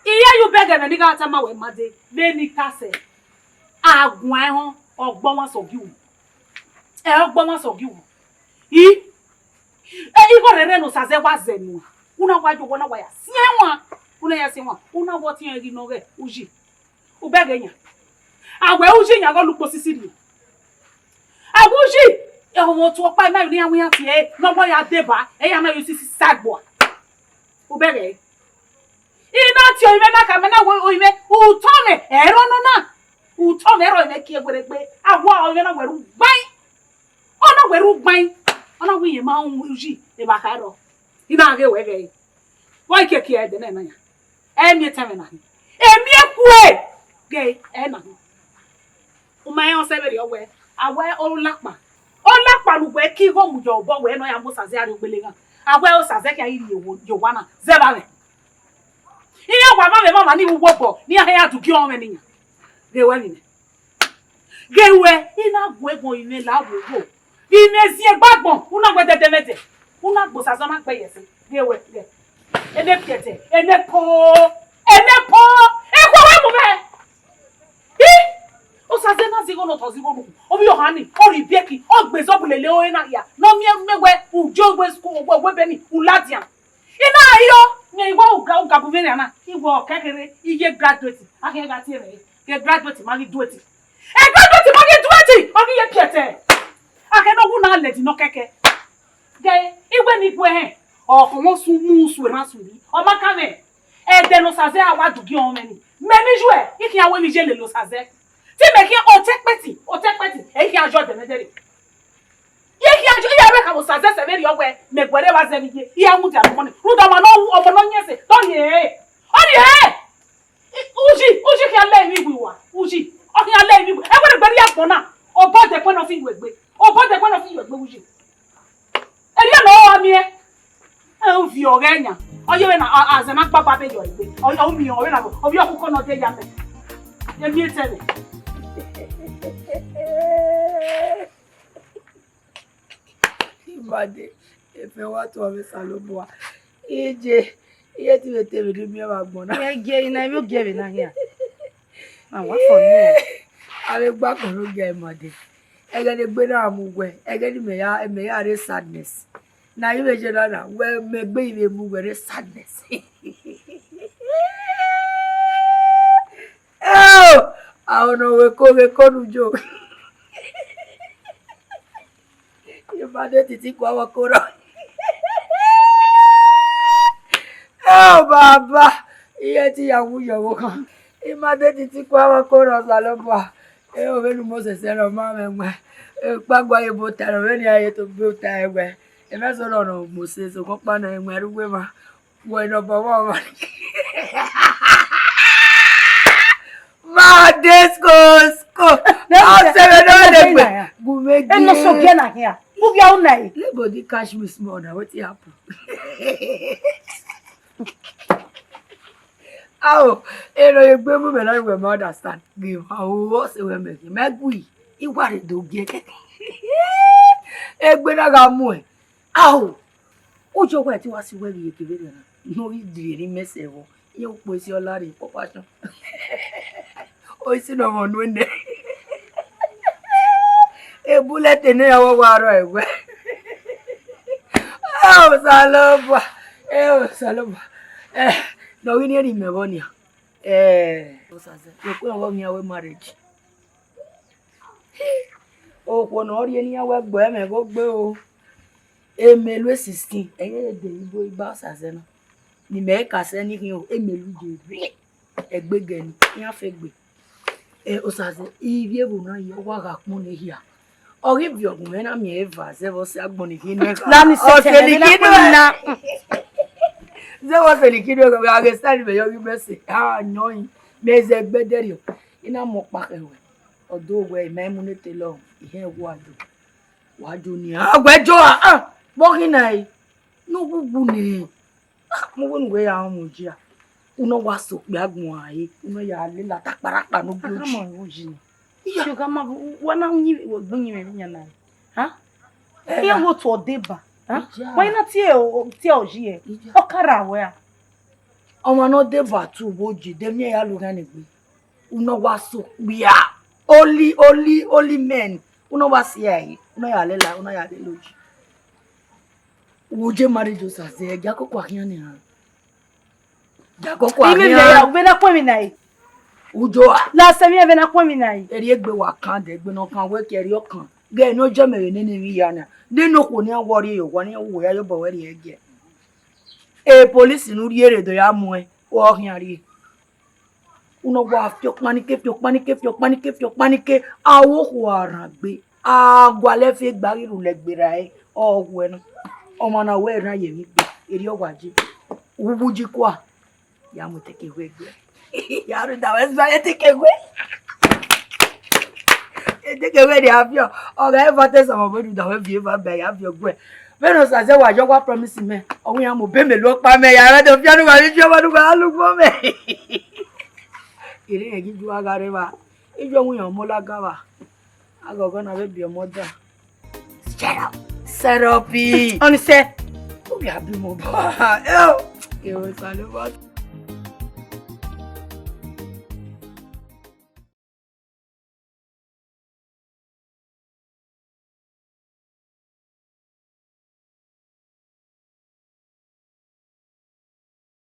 Iye yu bẹghe mwẹ ni gha tama wẹ ma dee, vbene I ta sẹ, a guan ehọn, ọgbọ mwa sẹ ọgiowo. Ẹ, ọgbọ mwa sẹ ọgiowo. I, e, igho rẹrẹ ne Osaze wa zẹ nuẹn, u na wa yo, u na wa ya siẹn wan, u na ya siẹn wan, u na wa ọtiẹn ghi nọ ghẹ uyi. U bẹghe yan. A wẹ uyi yan ghe ọ lu kpo sisi rrie. A wẹ uyi, ehọmwa otu ọkpa na ne iran wẹ iran tie, ne ọ wa ya deba, ẹ ya na yo sisi sa gbua. U bẹghe. I na tie orinmwẹ na khama na wẹ orinmwẹ, utọ mwẹ ẹre ọ nọ na. Utọ mwẹ ẹre orinmwẹ kie werriegbe. A wa orinmwẹ na wẹ ru gbain. Ọ na wẹ ru gbain. Ọ na wẹ irẹn ma rẹn uyi evba kha ẹrọ. I na ghe wẹ ghẹ. Vbọ I kiekie ẹdẹ nẹ na yan. Ẹ miẹn etẹn mwẹ na hin. Ẹ miẹn kue. Ghe ẹ na hin. U ma rẹn ọsẹ vberriọ wẹ, a wẹ olakpa. Olakpa ne uwẹ ke igho mu ye obọ wẹ ne ọ ya mu Osaze a rrie ogbele ghan. A wẹ Osaze khian i rhie ye owa na, zẹ vbe mwẹ. Iran wa mwamwa emwamwa ni vbe uwu obọ, ne iran hẹ ya du gie ọmwẹ ne iran. Ghe wẹ vbe mwẹ. Ghe wẹ, I na gu egbọn rinmwẹ la vbe owo. Vbe imẹ ziẹn gbe agbọn, u na wẹ dẹdẹmwẹdẹ. U na gbe Osaze ọ na gbe ye ẹse. Ghe wẹ, ghe. Ene piẹtẹ, ene po, ene po, ekhue wa mu mwẹ. I, Osaze na zigho ne otọ zigho ru. Ovbi ọhan ni, ọ rhie ibiẹki, ọ gbe zọbulele ore na hia. Ne ọ miẹn mẹ wẹ, u jo wẹ school, wẹ, wẹ bẹni, u ladian. I na yo, ne I wa uga, uga bu vberriọ na, I wẹ ọ kẹkẹrẹ, I ye graduate, a khian gha tie mwẹ, ke graduate ma ghi dueti. E graduate ma ghi dueti, ọ ghi ye piẹtẹ. A khẹ ne ọ wu na lẹdi nọ kẹkẹ. Ghe, I wẹ ne I gu ẹhẹn, ọ khọmọ sun mu su erhan su yi, ọ ma kan mwẹ. Ẹdẹ ne Osaze a wa du gie ọmwẹ ni. Mẹ ne I yu ẹ, I khian wẹ vbe I ye lele Osaze. Te mẹ khian otọ ẹkpẹti, otọ ẹkpẹti, ẹ I khian yọ dẹmwẹdẹ rre. Ye khian yọ, I ya rẹn khama Osaze sẹ vberriọ wẹ, mẹ guẹrẹ vbe a zẹ vbe iye, I ya mudia ne ọmọ ni. Rhunmwuda ọmọ ne ọ, ọmọ ne ọ yin ẹse, te ọ rhie ẹre. Ọ rhie ẹre. I, uyi, uyi khian lẹ emwi iwe uwa, uyi, ọ khian lẹ emwi iwe. Ẹ wẹ ne egbe rhie agbọn na, obọ dẹkun ne ọ fi yu egbe, obọ dẹkun ne ọ fi yu egbe uyi. Erriọ ne ọ ra miẹn, ẹ, u viọ ọghẹ yan, ọ yevbe na, a, azẹ na gbagba vbe yọ egbe, ọ, ọ miẹn ọvbe na, ovbi ọkụkọ ne ọ de ya mẹ, emiẹn etẹn mwẹ. Imade, efe wa tuẹ mwẹ Osanobua. Iye, iye te I vbe te vbe ne I miẹn vbe agbọn na. Ẹ gie, I na emwi ogie vbe na khian. Ma wa fọ nẹ. Avbe gba kpọnmwẹ ogie Imade. Ẹghẹ ne egbe na mu wẹ, ẹghẹ ne imẹ ya, imẹ ya rre sadness. Ne a i vbe ye na na, wẹ mẹ egbe I vbe mu wẹ rre sadness. Eo, a ọnọ wẹ ko vbe ko nu jo. Imade titi kua vbe ọkorọ. Eo baba, iye te I ya wu yọ vbe okhan. Imade titi kua vbe ọkorọ Osanobua. Eo vbene Moses ẹre ọ ma mwẹ wẹ, ekpa gua ye ebo ta ẹre, vbene iran ye to gbe ota ẹre wẹ, emẹ zẹ ọnọ Moses, okhuo ọkpa nọ ẹre wẹ, ru wẹ emwa. Wẹ nọ bọ vbọ vbọ. Ma de sko sko. Ọ sẹ vbe nọ vbe gbe. Gu mẹ gie. Eno so gie na hia. Who be out now? Let body catch me small now. Wetin happen? Ao, eno ye gbe mu mẹ na, wẹ ma understand. Give her o, ọ sẹ wẹ mẹ, mẹ gui. I wa rre do gie kẹkẹ. Egbe na gha mu ẹ. Ao. Ujo wẹ te wa si wẹ ghi ye kevbe rẹ na. No i die ni mẹ sẹ vbọ. Iye ukpo esi ọ la rre, pọpashọn. Oisi nọ vbe ọnuẹn nẹ. Ebulẹ te ne iran wa rrọọ ẹwẹ. Ẹ Osanobua, ẹ Osanobua. Ẹ, ne ọ ghi ne erha imẹ vbọ nian. Ẹ, Osaze, rhie ọkpa ọghọ khian wẹ marriage. Okhuo ne ọ rhie ne iran wẹ gbe ẹmwẹ vbe ogbe o. Emelu sixteen, ẹ i re de ibo igba Osaze na. Ne imẹ ka sẹ ni khin o, emelu ye rre. Ẹgbegẹ ni, iran fẹ gbe. Ẹ, Osaze, ivbi evbo na ye, ọ wa gha kpọn ne hia. Ọ ghi viọ gun mwẹ na miẹn eva, zẹ vbe ọ sẹ agbọn ni khin nẹ. La ni sẹ Ọ sẹ tẹrẹ ni vbe na khin kpọn nẹ. Na. Zẹ vbe ọ sẹ ni khin nẹ, a ghe sẹ ni vbe yọ ghi mẹ sẹ. Ah, annoying. Mẹ zẹ gbẹdẹrriọ, I na mu ọkpa khẹ ruẹ, ọ do wẹ, I ma mu ne telọ, I hẹn wa do. Wa do ni, a wẹ jo a, a, vbọ khin na re? Ne uwu wu ne, a, mu wẹ ne uwẹ ya mu dia. U nọ wa sẹ okpia guan re, u nọ ya lela ta kparakpa ne Akamọ ogie oji. Oji na. Iya. Ṣé o ka ma, wa na yin, wa gbẹn yin mwẹ vbe iyan na re? Ha? Ẹ, iye ra. Wo tu ọ deba. Ha? Iya. Wa i na tie o, tie oji ẹ. Iya. Ọ ka ra wẹ a? Ọmwa ne ọ deba tu vbe oji, de emwi ya lo ghan egbe. U nọ wa sẹ okpia. Holy, holy, holy men. U nọ wa si ẹre, u nọ ya lela, u nọ ya lela oji. Wo je marriage Osazẹ, gia koko a khian nian. Gia koko a khian. Imẹ ya, vbe na khuẹn emwi na re? Ujo a. La sẹ emwi vbe na khuẹn emwi na re? Erriegbe wa kan de, egbe ne ọ kan wẹ ke erriọ kan. Ghẹ ne ọ jẹ mẹ vbe nene emwi hia na. Nene okhuo ne iran wọ rrie ye owa, ne iran wu wẹ ya ye obọ wẹ rrie ẹgiẹ. E police ne u rhie rre do ya muẹn, ọ khian rrie. U nọ wa fi ọkpanike, fi ọkpanike, fi ọkpanike, fi ọkpanike, a wo okhuo a rhan gbe, a gualọ ẹfe gba ghi rhulẹ gberra ẹre, ọ wẹ na. Ọmwa na wẹ erhan ye emwi gbe, erriọ wa je. U wu ji kua, ya mu eteke wẹ gbe. Ya rhunmwuda wẹ zẹ eteke wẹ. Eteke wẹ rhia viọ, ọ gha eva te sẹ ọmwa vbe rhunmwuda wẹ viọ eva bẹ ya viọ guẹ. Vbene Osazẹ wa yọ wa promise mẹ, ọ wẹ iran mu obọ mẹ lu ọkpa mẹ ya rre do fian ne uwa vbe fi ọmwa ne uwa lu ugbọ mẹ. Erha rẹn ghi ju agha rre evba, iye ọwẹn iran ọmọ la ga vba. Aghọghọ na vbe biẹ ọmọ da. Shut up. Shut up. Ọni sẹ. U bia bu mẹ obọ. Eo, eo, Osanobua.